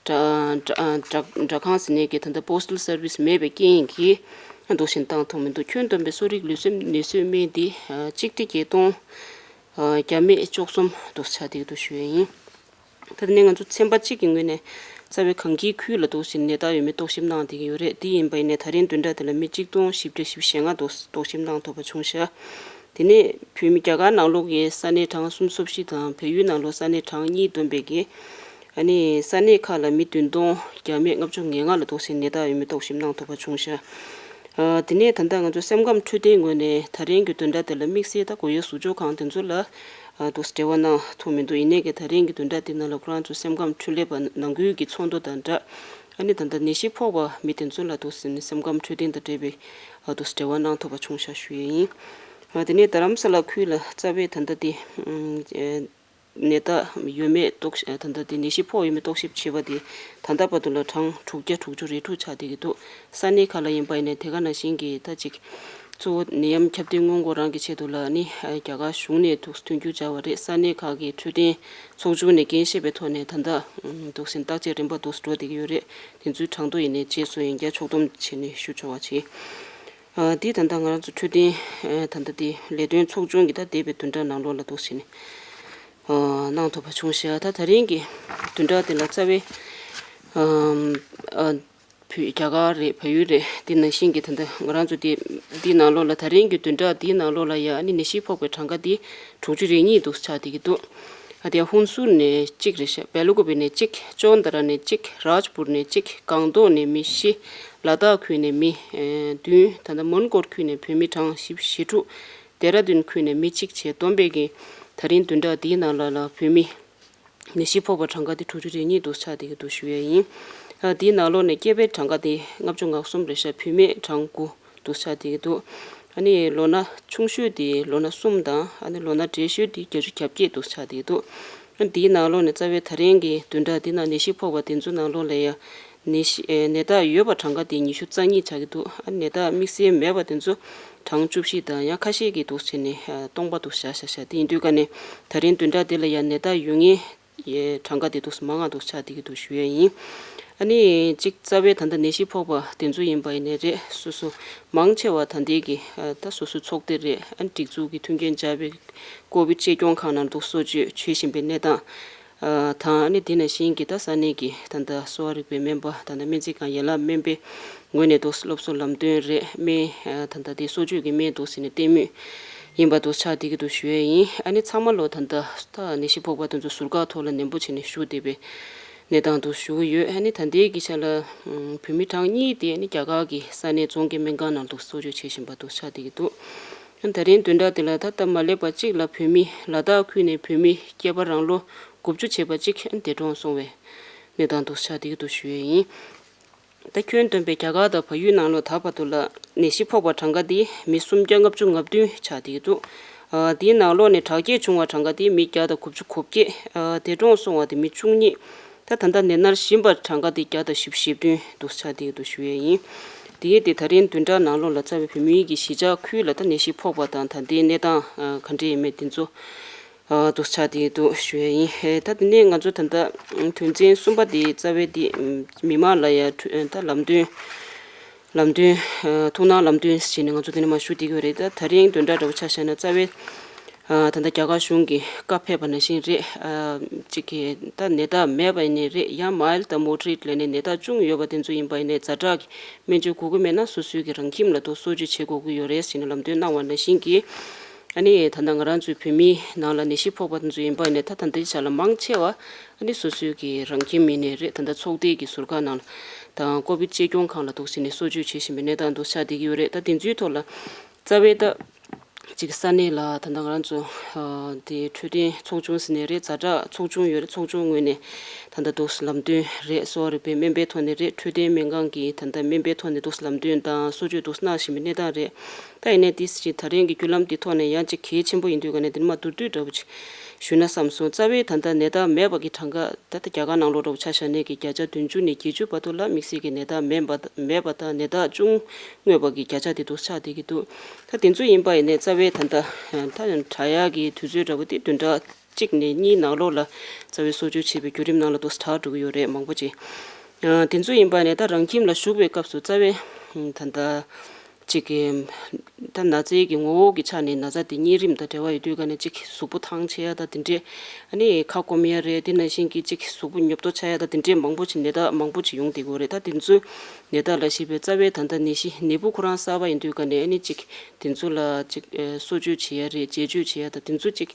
དྲ་དྲ་དྲ་ཁང་ཟེར་ནས་ཀྱི་ད་ལྟ་པོ་སི་ཊལ་སར་བི་སི་མེད་པའི་རྐྱེན་གྱིས་འདུག་བཞིན་བཏང་ཐུབ་མི་འདུག་ཁྱོན་བསྡོམས་པའི་གསོ་རིག་ལུས་སེམས་ནུས་གསོའི་སྨན་འདི་གཅིག་ཁྲི་བརྒྱད་སྟོང་བརྒྱ་མེད་བཅུ་གསུམ་འདུག་ཆགས་བསྡད་ཀྱི་འདུག་ཞུ་ཡས་ཡིན། ད་ནི་ང་ཚོ་ཚན་པ་གཅིག་གི་ངོས་ནས་རྩ་བའི་གངས་སྐྱིད་ཁུལ་ལ་འདུག་ཟིན་ནད་རྟགས་ཡོད་མེད་རྟོག་ཞིབ་གནང་བསྡད་ཀྱི་ཡོད་རེད། དེ་ཡིན་པ་ཡིན་ནའི་ད་རིང་བདུན་ཕྲག་དེ་ལ་མི་གཅིག་སྟོང་བཞི་བརྒྱ་བཞི་བཅུ་ཞེ་ལྔ་འདུག་རྟོག་ཞིབ་གནང་ཐུབ་པ་བྱུང་ཤག་དེ་ནས་བོད་མི་རྒྱ་གར་ནང་ལོགས་ཀྱི་ས་གནས་གྲངས་སུམ་ཅུ་སོ་བཞི་དང་བལ་ཡུལ་ནང་ལོགས་ས་གནས་གྲངས་གཉིས་བསྡོམས་པའི་གི་ཨ་ནི་ས་གནས་ཁག་ལ་མི་བདུན་སྟོང་བརྒྱ་མེད་ལྔ་བཅུ་ང་ལྔ་ལ་འདུག་ཟིན་ནད་རྟགས་ཡོད་མེད་རྟོག་ཞིབ་གནང་ཐུབ་པ་བྱུང་ཤག་ཨ་དེ་ནས་ད་ལྟ་ང་ཚོ་སེམས་ཁམས་འཕྲོད་བསྟེན་ངོས་ནས་ད་རིང་གི་བདུན་ཕྲག་དེ་ལ་དམིགས་བསལ་ད་སྒོ་དབྱེ་ཟུར་འཇོག་ཁང་དེ་ཚོ་ལ་ཨ་འདུག་སེ་འབྲེལ་བ་གནང་ཐུབ་མི་འདུག་ཡིན་ནའི་གི་ད་རིང་གི་བདུན་ཕྲག་དེ་ནང་ལ་ཁོ་རང་ཚོ་སེམས་ཁམས་འཕྲོད་ལས་པ་ནང་ཁུལ་གྱི་ཚོགས་འདུ་དང་སྦྲགས་ཨ་ནི་ད་ལྟ་ནད་གཞི་ཕོག་པ་མི་དེ་ཚོ་ལ་འདུག་སེ་ནི་སེམས་ཁམས་འཕྲོད་བསྟེན་དང་འབྲེལ་བའི་ཨ་འདུག་སེ་འབྲེལ་བ་གནང་ཐུབ་པ་བྱུང་ཤག་ཞུ་ཡས་ཡིན། ཨ་དེ་ནས་རྡ་རམ་ས་ལ་ཁུལ་ལ་རྩ་བའི་ད་ལྟ་དེ་ཨ་ ནད་རྟགས་ཡོད་མེད་རྟོག་ཞིབ། ད་ལྟ་དེ་ནད་གཞི་ཕོག་ཡོད་མེད་རྟོག་ཞིབ་བྱེད་པ་དེ་ད་ལྟ་བར་དུ་ལ་གྲངས་དྲུག་བརྒྱ་དྲུག་ཅུ་རེ་དྲུག་ཆགས་བསྡད་ཀྱི་འདུག་ས་གནས་ཁག་ལ་ཡིན་པ་ཡིན་ནའི་དེ་ག་ནང་བཞིན་གྱི་ད་ཅིག་གཙོ་བོ་ནད་ཡམས་ཁྱབ་གདལ་སྔོན་འགོག་རང་གི་ཆེད་དུ་ལ་ནི་རྒྱ་གར་གཞུང་ནས་འདུག་མཐུན་འགྱུར་བྱ་བ་རེད། ས་གནས་ཁག་གི་འཕྲོད་བསྟེན་ཚོགས་ཆུང་ནས་འགན་བཞེས་པའི་ཐོག་ནས་ད་ལྟ་འདུག་སེ་བརྟག་དཔྱད་རིམ་པ་འདུག་སེ་འགྲོ་བསྡད་ཀྱི་ཡོད་རེད། དེ་ཚོའི་གྲངས་ཐོ་ཡིན་ནའི་རྗེས་སུ་ཡང་བསྐྱར་ཕྱོགས་བསྡོམས་བྱས་ནས་ཞུ་ཆོག་པ་བྱེད། ཨ། འདི་ད་ལྟ་ང་རང་ཚོ་འཕྲོད་བསྟེན་ཨ། ད་ལྟ་དེ་ལས་དོན་ཚོགས་ཆུང་གི་ད་འདས་པའི་བདུན་ཕྲག་ནང་ལོགས་ལ་འདུག་སེ་ནས་ཨ། གནང་ཐུབ་པ་བྱུང་ཤག་ད་ད་རིང་གི་བདུན་ཕྲག་དེ་ལ་རྩ་བའི་ཨ། ཨ། བོད་རྒྱ་གར་རེད། བལ་ཡུལ་རེད། འདི་ནང་བཞིན་གྱི་ད་ལྟ་ང་རང་ཚོ་དེ་འདི་ནང་ལོགས་ལ་ད་རིང་གི་བདུན་ཕྲག་འདིའི་ནང་ལོགས་ལ་ཡ་ཨ་ནི་ནད་གཞི་ཕོག་པའི་གྲངས་ཀ་འདི་དྲུག་ཅུ་རེ་གཉིས་འདུག་ཆགས་བསྡད་ཀྱི་འདུག་ཨ། དེ་ཧུན་སུར་ནས་གཅིག་རེད་ཤག་བེ་ལུ་ཀུ་པེ་ནས་གཅིག་ཅོན་ཏ་ར་ནས་གཅིག་རཱཇ་པུར་ནས་གཅིག་སྒང་ཏོག་ནས་མི་བཞི། ལ་དྭགས་ཁུལ་ནས་མི་ཨེ། བདུན། ད་ལྟ་མོན་གྷོ་ཁུལ་ནས་བོད་མི་གྲངས་བཞི་བཅུ་ཞེ་དྲུག་ལྡེ་ར་ལྡུན་ཁུལ་ནས་མི་གཅིག་བྱས་བསྡོམས་པས་ཀྱི་ད་རིང་བདུན་ཕྲག་འདིའི་ནང་ལ་ལ་བོད་མི་ནད་གཞི་ཕོག་པ་གྲངས་ཀ་དེ་དྲུག་ཅུ་རེ་གཉིས་འདུག་ཆགས་བསྡད་ཀྱི་འདུག་ཞུ་ཡས་ཡིན། ཨ། དེའི་ནང་ལོགས་ནས་སྐྱེས་པའི་གྲངས་ཀ་དེ་ལྔ་བཅུ་ང་གསུམ་རེད་ཤག་བུད་མེད་གྲངས་དགུ་འདུག་ཆགས་བསྡད་ཀྱི་འདུག་ཨ་ནི་ལོ་ན་ཆུང་ཤོས་དེ་ལོ་ན་གསུམ་དང་ཨ་ནི་ལོ་ན་བགྲེས་ཤོས་དེ་བརྒྱད་ཅུ་གྱ་བརྒྱད་འདུག་ཆགས་བསྡད་ཀྱི་འདུག་ཨ། དེའི་ནང་ལོགས་ནས་རྩ་བའི་ད་རིང་གི་བདུན་ཕྲག་འདི་ནང་ནད་གཞི་ཕོག་པ་དེ་ཚོའི་ནང་ལོགས་ལ་ཡ་ནད་གཞི་ཨེ། ནད་རྟགས་ཡོད་པ་གྲངས་ཀ་དེ་ཉི་ཤུ་རྩ་གཉིས་ཆགས་ཀྱི་འདུག་ཨ། ནད་རྟགས་དམིགས་བསལ་མེད་པ་དེ་ཚོ་གྲངས་བཅུ་བཞི་དང་ཡང་ཁ་ཤས་ཀྱིས་འདུག་བྱས་ནས་ཨ། སྟོང་པ་འདུག་བཞག་བཞག་བཞག་དེ་ཡིན་དུས་ཀ་ནས་ད་རིང་བདུན་ཕྲག་འདི་ལ་ཡང་ནད་རྟགས་ཡོད་མཁན་ཡའི་གྲངས་ཀ་དེ་འདུག་མང་ང་འདུག་ཆགས་བསྡད་ཀྱི་འདུག་ཞུ་ཡས་ཡིན། ཨ་ནི་གཅིག་རྩ་བའི་ད་ལྟ་ནད་གཞི་ཕོག་པ་དེ་ཚོ་ཡིན་པ་ཡིན་ནའི་རེད། སོ་སོ་མང་ཆེ་བ་ད་ལྟའི་གི་ཨ། ད་སོ་སོའི་ཚོགས་སྡེ་རེད། ཨ། སྒྲིག་འཛུགས་ཀྱི་མཐུན་རྐྱེན་སྦྱར་བའི་ཀོ་བིད་གཅེས་སྐྱོང་ཁང་ནང་འདུག་གསོ་བཅོས་བྱེད་བཞིན་པའི་གནས་སྟངས་ཨ། དང་། ཨ་ནི་དེ་ནང་བཞིན་གྱི་ད་ས་གནས་ཀྱི་ད་ལྟ་གསོ་བ་རིག་པའི་སྨན་པ་ད་ལྟ་སྨན་རྩིས་ཁང་ཡན་ལག་སྨན་པའི་ངོས་ནས་འདུག་སློབ་གསོ་ལམ་སྟོན་རེད། སྨན་ཨ། ད་ལྟ་དེ་གསོ་བཅོས་ཀྱི་སྨན་འདུག་ཟེར་ནས་སྟེར་མུས་ཡིན་པ་འདུག་ཆགས་བསྡད་ཀྱི་འདུག་ཞུ་ཡས་ཡིན། ཨ་ནི་ཚང་མ་ལོ་ད་ལྟ་ད་ནད་གཞི་ཕོག་པ་དེ་ཚོ་ཟུར་བཀག་ཐོག་ལ་ནན་པོ་བྱས་ནས་བཞུགས་བསྡད་པའི་གནས་སྟངས་འདུག་ཞུ་གི་ཡོད། ཨ་ནི་ད་ལྟའི་གི་ཆ་ལ་བོད་མི་གྲངས་གཉིས་དེ་ཨ་ནི་རྒྱ་གར་གྱི་ས་གནས་རྫོང་གི་སྨན་ཁང་ནང་དུ་གསོ་བཅོས་བྱེད་བཞིན་པ་འདུག་ཆགས་བསྡད་ཀྱི་འདུག་ད་རིང་བདུན་ཕྲག་འདི་ལ་ད་སྟབས་མ་ལེགས་པ་གཅིག་ལ་བོད་མི་ལ་དྭགས་ཁུལ་ནས་བོད་མི་སྐྱེས་པ་རང་ལོ་དགུ་བཅུ་བྱས་པ་གཅིག་འདས་གྲོངས་སོང་བའི་གནས་སྟངས་འདུག་ཆགས་བསྡད་ཀྱི་འདུག་ཞུ་ཡས་ཡིན། ད་ཁྱོན་བསྡོམས་པའི་རྒྱ་གར་དང་བལ་ཡུལ་ནང་ལོགས་ད་བར་དུ་ལ་ནད་གཞི་ཕོག་པ་གྲངས་ཀ་འདི་མི་སུམ་བརྒྱ་ལྔ་བཅུ་ང་བདུན་ཆགས་བསྡད་ཀྱི་འདུག་ཨ། དེའི་ནང་ལོགས་ནས་དྲག་སྐྱེད་བྱུང་བ་གྲངས་ཀ་འདི་མི་བརྒྱ་དང་དགུ་བཅུ་གོ་བརྒྱད། ཨ། འདས་གྲོངས་སོང་བ་དེ་མི་བཅུ་གཉིས། ད་ད་ལྟ་ནད་མནར་བཞིན་པ་གྲངས་ཀ་དེ་བརྒྱ་དང་བཞི་བཅུ་ཞེ་བདུན་འདུག་ཆགས་བསྡད་ཀྱི་འདུག་ཞུ་ཡས་ཡིན། དེ་དེ་ད་རིང་བདུན་ཕྲག་ནང་ལོགས་ལ་རྩ་བའི་བོད་མིའི་གི་གཞིས་ཆགས་ཁུལ་ལ་ད་ནད་གཞི་ཕོག་པ་དང་ད་ལྟའི་གནས་སྟངས་ཨ། ག་འདྲ་ཡིན་མེད་དེ་ཚོ་ཨ། འདུག་ཆགས་བསྡད་ཀྱི་འདུག་ཞུ་ཡས་ཡིན། ཨེ། ད་དེ་ནས་ང་ཚོ་ད་ལྟ་དོན་ཚན་གསུམ་པ་དེ་རྩ་བའི་དེ་མི་མང་ལ་ཡ་ད་ལམ་སྟོན། ལམ་སྟོན། ཨ། ཐུགས་སྣང་ལམ་སྟོན་ཟེར་ནས་ང་ཚོ་དེ་ནས་མར་ཞུ་བསྡད་ཀྱི་ཡོད་རེད། ད་ད་རིང་བདུན་ཕྲག་འདྲ་བོ་ཆ་བཞག་ན་རྩ་བའི་ཨ། ད་ལྟ་རྒྱ་གར་གཞུང་གི་བཀའ་ཕེབས་པ་ནང་བཞིན་རེད། ཨ། གཅིག་གི་ད་ནད་རྟགས་མེད་པ་ཡིན་ནའི་རེད། ཡང་མའིལ་དང་མོ་ཌི་རེཊ་ལབ་ནས་ནད་རྟགས་ཆུང་ཡོད་པ་དེ་ཚོ་ཡིན་པ་ཡིན་ནའི་ཛ་དྲག་གི་སྨན་བཅོས་དགོས་ཀྱི་མེད་ན་སོ་སོའི་གི་རང་ཁྱིམ་ལ་དུ་གསོ་བཅོས་བྱེད་དགོས་ཀྱི་ཡོད་རེད་ཟེར་ནས་ལམ་སྟོན་གནང་བ་ནང་བཞིན་གྱི། ཨ་ནི་ད་ལྟ་ང་རང་ཚོའི་བོད་མིའི་ནང་ལ་ནད་གཞི་ཕོག་པ་དེ་ཚོ་ཡིན་པ་ཡིན་ནའི་ད་ད་ལྟའི་ཆ་ལ་མང་ཆེ་བ་ཨ་ནི་སོ་སོའི་གི་རང་ཁྱིམ་ཡིན་ནའི་རེད། ད་ལྟ་ཚོགས་སྡེ་གི་ཟུར་བཀག་ནང་ལ་དང་ཀོ་བིད་གཅེས་སྐྱོང་ཁང་ལ་འདུག་ཟེར་ནས་གསོ་བཅོས་བྱེད་བཞིན་པའི་གནས་སྟངས་འདུག་ཆགས་བསྡད་ཀྱི་ཡོད་རེད། ད་དེ་ཚོའི་ཐོག་ལ་རྩ་བའི་ད་ཅིག་ས་གནས་ལ་ད་ལྟ་ང་རང་ཚོ་ཨ། དེ་འཕྲོད་བསྟེན་ཚོགས་ཆུང་ཟེར་ནས་རེད། ཛ་དྲག་ཚོགས་ཆུང་ཡོད་རེད། ཚོགས་ཆུང་ངོས་ནས་ད་ལྟ་འདུག་ལམ་སྟོན་རེད། གསོ་བ་རིག་པའི་སྨན་པའི་ཐོག་ནས་རེད། འཕྲོད་བསྟེན་སྨན་ཁང་གི་ད་ལྟ་སྨན་པའི་ཐོག་ནས་འདུག་ལམ་སྟོན་དང་གསོ་བཅོས་འདུག་གནང་བཞིན་པའི་གནས་སྟངས་རེད། ད་ཡིན་ནའི་ཏིས་ཅིག་ད་རིང་གི་བརྒྱུད་ལམ་འདི་ཐོག་ནས་ཡང་ཅིག་གལ་ཆེན་པོ་ཡིན་དུས་ག་ནས་འདི་མ་བསྡུར་བསྡུར་འདྲ་པོ་ཅིག་ཞུས་ན་བསམ་སོང་། རྩ་བའི་ད་ལྟ་ནད་རྟགས་མེད་པ་གི་གྲངས་ཀ་ད་ལྟ་རྒྱ་གར་ནང་ལོགས་འདྲ་པོ་ཆ་བཞག་ནས་ཀྱི་བརྒྱ་ཆ་བདུན་ཅུ་ནས་བརྒྱད་ཅུ་བར་དུ་ལ་དམིགས་བསལ་གྱི་ནད་རྟགས་མེད་པ་མེད་པ་དང་ནད་རྟགས་ཅུང་སྔོན་པ་གི་བརྒྱ་ཆ་དེ་འདུག་ཆགས་བསྡད་ཀྱི་འདུག་ད་དེ་ཚོ་ཡིན་པ་ཡིན་ནའི་རྩ་བའི་ད་ལྟ་ད་དྲག་ཡག་གི་དུས་ཚོད་འདྲ་པོ་དེ་བདུན་ཕྲག་གཅིག་ནས་གཉིས་ནང་ལོགས་ལ་རྩ་བའི་གསོ་བཅོས་བྱེད་པའི་བརྒྱུད་རིམ་ནང་ལ་འདུག་དྲག་འགྲོ་གི་ཡོད་རེད། མང་པོ་ཅིག་ཨ། དེ་ཚོ་ཡིན་པ་ནས་ད་རང་ཁྱིམ་ལ་བཞུགས་པའི་སྐབས་སུ་རྩ་བའི་ད་ལྟ་ཅིག་གི་ད་ན་ཚའི་གི་ངོ་བོ་གི་ཆ་ནས་ན་ཚ་དེ་གཉན་རིམས་དང་འབྲེལ་བ་ཡོད་དུས་ག་ནས་ཅིག་གཟུགས་པོ་ཐང་ཆད་ཡ་ད་དེ་འདྲས། ཨ་ནི་ཁ་སྐོམ་ཡ་རེད། དེ་ནང་བཞིན་གྱི་ཅིག་གཟུགས་པོ་ཉོབ་ཏོ་ཆགས་ཡ་ད་དེ་འདྲས་མང་པོ་ཅིག་ནད་རྟགས་མང་པོ་ཅིག་ཡོང་བསྡད་ཀྱི་ཡོད་རེད། ད་དེ་ཚོའི་ནད་རྟགས་ལ་གཞིགས་པའི་རྩ་བའི་ད་ལྟ་ནད་གཞི་ནད་འབུ་ཁོ་རང་གསར་པ་ཡིན་དུས་ག་ནས་ཨ་ནི་ཅིག་དེ་ཚོ་ལ་ཅིག་ཨ། གསོ་བཅོས་བྱེད་ཡ་རེད། འཛད་སྤྱོད་བྱེད་ཡ་ད་དེ་ཚོ་ཅིག་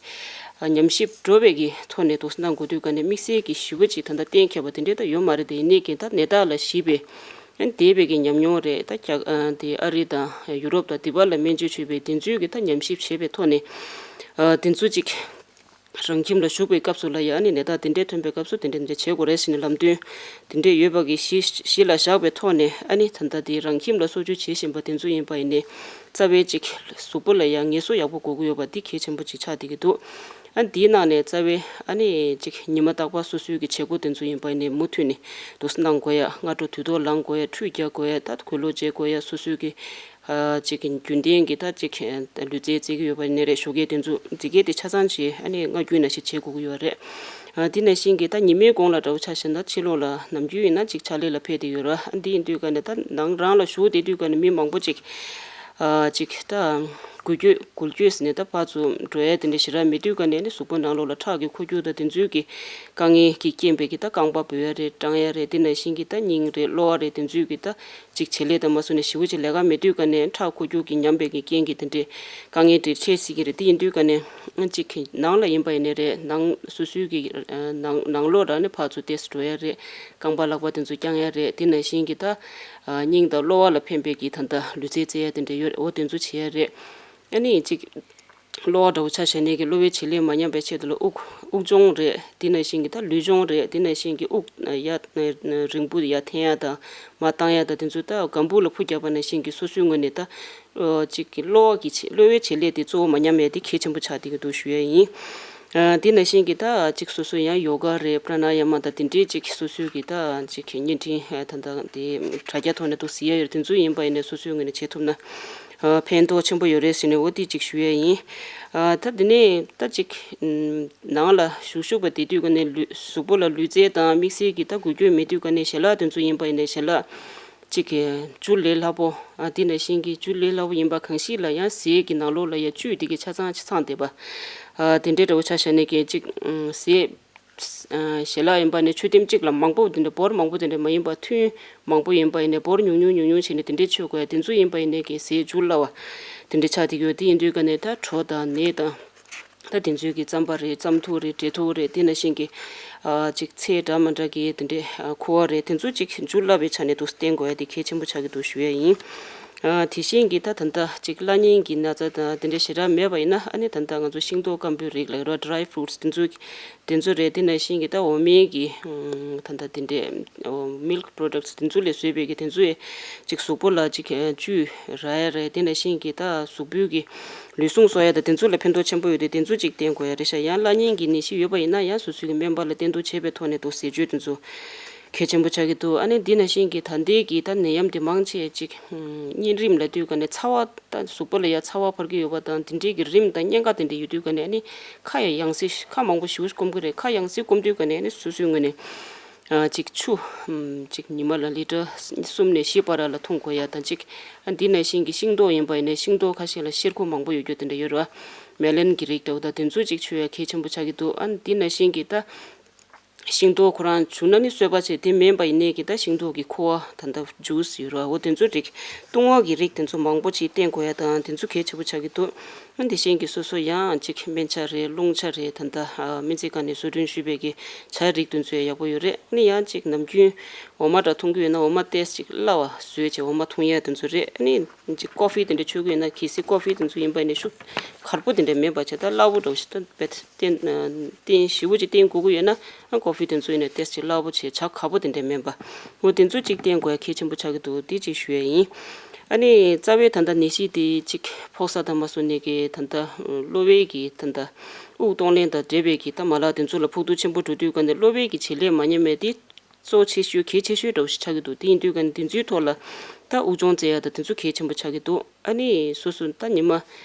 ཨ། ཉམས་ཞིབ་འགྲོ་བའི་གི་ཐོག་ནས་འདུག་གནང་དགོས་དུས་ག་ནས་དམིགས་བསལ་གྱི་ཞུ་བ་ཅིག་ད་ལྟ་གཏན་འཁེལ་བ་དེ་འདྲས་ད་ཡོད་མ་རེད། དེ་ཡིན་ནའི་གི་ད་ནད་རྟགས་ལ་གཞིགས་པའི་ཨ་ནི་འདས་པའི་གི་ཉམས་མྱོང་རེད། ད་རྒྱ་ཨ། དེ་ཨ་རི་དང་ཡུ་རོབ་དང་དེ་བར་ལ་སྨན་བཅོས་བྱས་པའི་དེ་ཚོའི་གི་ད་ཉམས་ཞིབ་བྱས་པའི་ཐོག་ནས་ཨ། དེ་ཚོ་ཅིག་ རང་ཁྱིམ་ལ་བཞུགས་པའི་སྐབས་སུ་ལ་ཡང་ཨ་ནི་ནད་རྟགས་དེ་འདྲས་ཐོན་པའི་སྐབས་སུ་དེ་འདྲས་དེ་འདྲས་བྱེད་དགོས་རེད་ཟེར་ནས་ལམ་སྟོན་དེ་འདྲས་ཡོད་པ་གི་གཞི་གཞི་ལ་བཞག་པའི་ཐོག་ནས་ཨ་ནི་ད་ལྟ་དེ་རང་ཁྱིམ་ལ་གསོ་བཅོས་བྱེད་བཞིན་པ་དེ་ཚོ་ཡིན་པ་ཡིན་ནའི་རྩ་བའི་ཅིག་གཟུགས་པོ་ལ་ཡང་ངལ་གསོ་ཡག་པོ་དགོས་ཀྱི་ཡོད་པ་འདི་གལ་ཆེན་པོ་ཅིག་ཆགས་བསྡད་ཀྱི་འདུག་ཨ་འདིའི་ནང་ནས་རྩ་བའི་ཨ་ནི་ཅིག་ཉི་མ་རྟག་པར་སོ་སོའི་གི་བྱེད་སྒོ་དེ་ཚོ་ཡིན་པ་ཡིན་ནའི་མུ་མཐུད་ནས་དུ་གནང་དགོས་ཡ། སྔ་དྲོ་དུས་ཐོག་ལངས་དགོས་ཡ། ཁྲུས་རྒྱག་དགོས་ཡ། ད་གོས་ལོག་བརྗེ་དགོས་ཡ། སོ་སོའི་གི་ཨ་ཅིག་རྒྱུན་ལྡན་གྱི་ད་ཅིག་ལུས་རྩལ་རྩེད་ཀྱི་ཡོད་པ་ཡིན་ནའི་རེད། ཞོགས་ཀས་དེ་ཚོ་འཛིན་གྲྭ་དེ་ཆ་ཚང་བྱས་ཨ་ནི་སྔ་རྒྱུན་ནང་བཞིན་བྱེད་དགོས་ཀྱི་ཡོད་རེད། ཨ་དེ་ནང་བཞིན་གྱི་ད་ཉི་མའི་གུང་ལ་འདྲ་བོ་ཆ་བཞག་ན་ཕྱི་ལོགས་ལ་ནམ་རྒྱུན་ཡིན་ན་ཅིག་ཕྱག་ལས་ལ་ཕེབས་བསྡད་ཡོད་རེད། ཨ་འདི་ཡིན་དུས་ཀ་ནས་ད་ནང་རང་ལ་བཞུགས་བསྡད་དུས་ཀ་ནས་མི་མང་པོ་ཅིག་ཨ་ཅིག་ད་འགུལ་སྐྱོད་འགུལ་སྐྱོད་ཟེར་ནས་ད་ཕར་ཚུར་འགྲོ་ཡ་དེ་འདྲ་ཞེ་དྲག་མེད་དུས་ཀ་ནས་ནི་གཟུགས་པོ་ནང་ལོགས་ལ་ཁྲག་གི་འཁོར་རྒྱུག་དང་དེ་ཚོའི་གི་དཀའ་ངལ་གྱི་རྐྱེན་པས་གི་ད་རྐང་པ་འབུ་ཡ་རེད། སྐྲངས་ཡ་རེད། དེ་ནང་བཞིན་གྱི་ད་སྙིང་རེད། གློ་བ་རེད། དེ་ཚོའི་གི་ད་ཅིག་བྱེད་ལས་དང་མ་སོ་ནས་ཞེ་པོ་ཅིག་ལས་ཀ་མེད་དུས་ཀ་ནས་ཁྲག་འཁོར་རྒྱུག་གི་ཉམས་པའི་གི་རྐྱེན་གྱིས་དེ་འདྲའི་དཀའ་ངལ་དེ་འཕྲད་སྲིད་ཀྱི་རེད། དེ་ཡིན་དུས་ཀ་ནས་ཅིག་ནང་ལ་ཡིན་པ་ཡིན་ནའི་རེད། ནང་སོ་སོའི་གི་ནང་ནང་ལོགས་ར་ནས་ཕར་ཚུར་ཏོག་ཙམ་འགྲོ་ཡ་རེད། རྐང་པ་ལག་པ་དེ་ཚོ་བརྐྱང་ཡ་རེད། དེ་ནང་བཞིན་གྱི་ད་སྙིང་དང་གློ་བ་ལ་ཕན་པའི་གི་ད་ལྟ་ལུས་རྩལ་རྩེ་ཡ་དེ་འདྲ་ཡོད་རེད། འོ་དེ་ཚོ་བྱེད་ཡ་རེད། ཨ་ནི་ཅིག་གློ་བ་འདྲ་བོ་ཆ་བཞག་ནས་ཀྱི་གློ་བའི་བྱེད་ལས་མ་ཉམས་པའི་ཆེད་དུ་ལ་དབུགས་དབུགས་སྦྱོང་རེད། དེ་ནང་བཞིན་གྱི་ད་ལུས་སྦྱོང་རེད། དེ་ནང་བཞིན་གྱི་དབུགས་ཡར་རིང་པོ་ཡར་འཐེན་ཡ་དང་མར་བཏང་ཡ་དང་དེ་ཚོ་ད་སྒམ་པུ་ལ་ཕུ་རྒྱབ་པ་ནང་བཞིན་གྱི་སོ་སོའི་ངོས་ནས་ད་ཅིག་གི་གློ་བ་གི་བྱེད་གློ་བའི་བྱེད་ལས་དེ་གཙོ་བོ་མ་ཉམས་ཡ་དེ་གལ་ཆེན་པོ་ཆགས་བསྡད་ཀྱི་འདུག་ཞུ་ཡ་ཡིན། དེ་ནང་བཞིན་གྱི་ད་ཅིག་སོ་སོ་ཡང་ཡོ་ག་རེད། པྲ་ན་ཡ་མ་དང་དེ་འདྲའི་ཅིག་སོ་སོའི་གི་ད་ཅིག་བརྙན་འཕྲིན་ད་ད་དེ་དྲ་རྒྱ་ཐོག་ནས་འདུག་ཟེར་ཡ་ཡོད་རེད། དེ་ཚོ་ཡིན་པ་ཡིན་ནས་སོ་སོའི་ངོས་ནས་བྱེད་ཐུབ་ན། ཕན་ཐོགས་ཆེན་པོ་ཡོད་རེད་ཟེར་ནས་འོ་དེ་གཅིག་ཞུ་ཡས་ཡིན། ད་དེ་ནས་ད་གཅིག་ནང་ལ་བཞུགས་བཞུགས་པ་དེ་དུས་ཀ་ནས་ལུས་གཟུགས་པོ་ལ་ལུས་རྩལ་དང་དམིགས་བསལ་གྱི་ད་འགུལ་སྐྱོད་མེད་དུས་ཀ་ནས་ཞལ་ལག་དེ་ཚོ་ཡིན་པ་ཡིན་ནས་ཞལ་ལག་གཅིག་གི་ཇུས་ལས་སླ་པོ། དེ་ནང་བཞིན་གྱི་ཇུས་ལས་སླ་པོ་ཡིན་པ་གང་ཞིག་ལ་ཡང་ཟས་ཀྱི་ནང་ལོགས་ལ་ཡང་བཅུད་དེ་གི་ཆ་ཚང་ཆ་ཚང་བསྡད་པ། དེ་འདྲའི་འདྲ་བོ་ཆ་བཞག་ནས་གི་གཅིག་ཟས། ཞལ་ལག་ཡིན་པ་ནི་མཆོད་ཐེངས་གཅིག་ལ་མང་པོ་དེ་འདྲ་འབོར་མང་པོ་དེ་འདྲ་མ་ཡིན་པ་ཐུན་མང་པོ་ཡིན་པ་ཡིན་ནའི་འབོར་ཉུང་ཉུང་ཉུང་ཉུང་བྱས་ནས་དེ་འདྲའི་མཆོད་དགོས་ཡ་དེ་ཚོ་ཡིན་པ་ཡིན་ནའི་གི་ཟས་འཇུ་སླ་བ་དེ་འདྲ་ཆགས་བསྡད་ཡོད། དེ་ཡིན་དུས་ཀ་ནས་ད་གྲོ་དང་ནས་དང་ད་དེ་ཚོའི་གི་རྩམ་པ་རེད། རྩམ་ཐུག་རེད། འབྲས་ཐུག་རེད། དེ་ནང་བཞིན་གི་ཅིག་ཚལ་འདྲ་མི་འདྲ་གི་དེ་འདྲའི་ཁུ་བ་རེད། དེ་ཚོ་ཅིག་འཇུ་སླ་བའི་ཆ་ནས་འདུག་བསྟེན་དགོས་ཡ་དེ་གལ་ཆེན་པོ་ཆགས་ཀྱི་འདུག་ཞུ་ཡ་ཡིན། ཨ་དེ་བཞིན་གྱི་ད་ད་ལྟ་ཅིག་གླ་རྙིང་གི་ན་ཚ་དང་དེ་འདྲ་ཞེ་དྲག་མེད་པ་ཡིན་ན་ཨ་ནི་ད་ལྟ་ང་ཚོ་ཤིང་ཏོག་སྐམ་པོའི་རིགས་ལ་རོ་dry fruits དེ་ཚོ་དེ་ཚོ་རེད། དེ་ནང་བཞིན་གྱི་ད་འོ་མའི་གི་ད་ལྟ་དེ་འདྲའི་milk products དེ་ཚོ་ལས་བཟོས་པའི་གི་དེ་ཚོ་ཡི་ཅིག་གཟུགས་པོ་ལ་ཅིག་བཅུད་རག་ཡ་རེད། དེ་ནང་བཞིན་གྱི་ད་གཟུགས་པོའི་གི་ལུས་ཟུངས་གསོ་ཡ་དང་དེ་ཚོ་ལ་ཕན་ཐོགས་ཆེན་པོ་ཡོད་དེ་དེ་ཚོ་ཅིག་བསྟེན་དགོས་ཡ་རེད་ཤག་ཡང་གླ་རྙིང་གི་ནད་གཞི་ཡོད་པ་ཡིན་ན་ཡང་སོ་སོའི་གི་སྨན་པ་ལ་བསྟེན་གཏུག་བྱས་པའི་ཐོག་ནས་འདུག་ཟས་བཅུད་དེ་ཚོ། གལ་ཆེན་པོ་ཆགས་ཀྱི་འདུག་ཨ་ནི་འདི་ནང་བཞིན་གྱི་ད་ལྟའི་གི་ད་ནད་ཡམས་འདི་མང་ཆེ་ཅིག་གཉན་རིམས་ལབ་དུས་ཀ་ནས་ཚ་བ་ད་གཟུགས་པོ་ལ་ཡ་ཚ་བ་འཕར་གྱི་ཡོད་པ་དང་དེ་འདྲའི་གི་རིམས་དང་གཉན་ཁ་དེ་འདྲ་ཡོད་དུས་ཀ་ནས་ཨ་ནི་ཁ་ཡ་ཡང་སེ་ཁ་མང་པོ་ཞེ་པོ་སྐོམ་གི་རེད། ཁ་ཡང་སེ་སྐོམ་དུས་ཀ་ནས་ཨ་ནི་སོ་སོའི་ངོས་ནས་ཨ་ཅིག་ཆུ་ཨམ་ཅིག་ཉི་མ་ལ་ལི་ཊར་གསུམ་ནས་བཞི་བར་ལ་འཐུང་དགོས་ཡ་དང་ཅིག་ཨ་འདི་ནང་བཞིན་གྱི་ཤིང་ཏོག་ཡིན་པ་ཡིན་ནའི་ཤིང་ཏོག་ཁ་ཤས་ལ་གཤེར་ཁུ་མང་པོ་ཡོད་རྒྱུ་དེ་འདྲ་ཡོད་རེད་བ། མེ་ལན་གྱི་རིགས་འདྲ་བོ་དང་དེ་ཚོ་ཅིག་མཆོད་ཡ་གལ་ཆེན་པོ་ཆགས་ཀྱི་འདུག་ཨ་འདི་ནང་བཞིན་གྱི་ད། ཤིང་ཏོག་ཁོ་རང་བྱུང་ན་ནི་གསོད་པ་བྱས་དེ་མིན་པ་ཡིན་ནའི་གི་ད་ཤིང་ཏོག་གི་ཁུ་བ་ད་ལྟ་ཇུས་ཡོད་ར་འོ་དེ་ཚོ་རིགས་བཏུང་བ་གི་རིགས་དེ་ཚོ་མང་པོ་ཅིག་བསྟེན་དགོས་ཡ་དང་དེ་ཚོ་གལ་ཆེ་པོ་ཆགས་ཀྱི་འདུག་ཨ་དེ་བཞིན་གྱི་སོ་སོ་ཡང་ཅིག་སྨན་ཆ་རེད། རླུང་ཆ་རེད། ད་ལྟ་སྨན་རྩིས་ཁང་ནས་བཟོ་སྐྲུན་ཞུས་པའི་གི་ཆ་རིགས་དེ་ཚོ་ཡང་ཡག་པོ་ཡོད་རེད། ཨ་ནི་ཡང་ཅིག་ནམ་རྒྱུན་འོ་མ་འདྲ་འཐུང་གི་ཡོད་ན་འོ་མ་ཏོག་ཙམ་ཅིག་སླ་བ་བཟོས་བྱས་འོ་མ་འཐུང་ཡ་དེ་ཚོ་རེད། ཨ་ནི། ཅིག་ཀོ་ཧྥི་དེ་འདྲ་མཆོད་ཀྱི་ཡོད་ན་གལ་སྲིད་ཀོ་ཧྥི་དེ་ཚོ་ཡིན་པ་ཡིན་ན་ཤུགས་ཁེར་པོ་དེ་འདྲ་མིན་པ་བྱས་ད་སླ་བོ་འདྲ་བོ་ཞིག་ད་བེད་བསྟེན་བསྟེན་ཞེ་པོ་ཅིག་བསྟེན་དགོས་ཀྱི་ཡོད་ན་ཨ་ཀོ་ཧྥི་དེ་ཚོ་ཡིན་ན་ཏོག་ཙམ་སླ་བོ་བྱས་ཇ་ཁེར་པོ་དེ་འདྲ་མིན་པ། འོ་དེ་ཚོ་ཅིག་བསྟེན་དགོས་ཡ་གལ་ཆེན་པོ་ཆགས་ཀྱི་འདུག་དེ་ཅིག་ཞུ་ཡ་ཡིན། ཨ་ནི་རྩ་བའི་ད་ལྟ་ནད་གཞི་དེ་ཅིག་ཕོག་ས་དང་མ་སོང་ནས་ཀྱི་ད་ལྟ་གློ་བའི་གི་ད་ལྟ་དབུགས་གཏོང་ལེན་དང་འབྲེལ་བའི་གི་ད་མ་ལག་དེ་ཚོ་ལ་ཕོག་ཐུག་ཆེན་པོ་འགྲོ་དུས་ག་ནས་གློ་བའི་གི་བྱེད་ལས་མ་ཉམས་པའི་དེ། གཙོ་ཆེ་ཤོས་གལ་ཆེ་ཤོས་འདྲ་བོ་ཞིག་ཆགས་ཀྱི་འདུག་དེ་ཡིན་དུས་ཀ་ནས་དེ་ཚོའི་ཐོག་ལ་ད་དབུགས་སྦྱོང་རྩེ་ཡ་ད་དེ་ཚོ་གལ་ཆེན་པོ་ཆགས་ཀྱི་འདུག་ཨ་ནི་སོ་སོ་ད་ཉི་མ་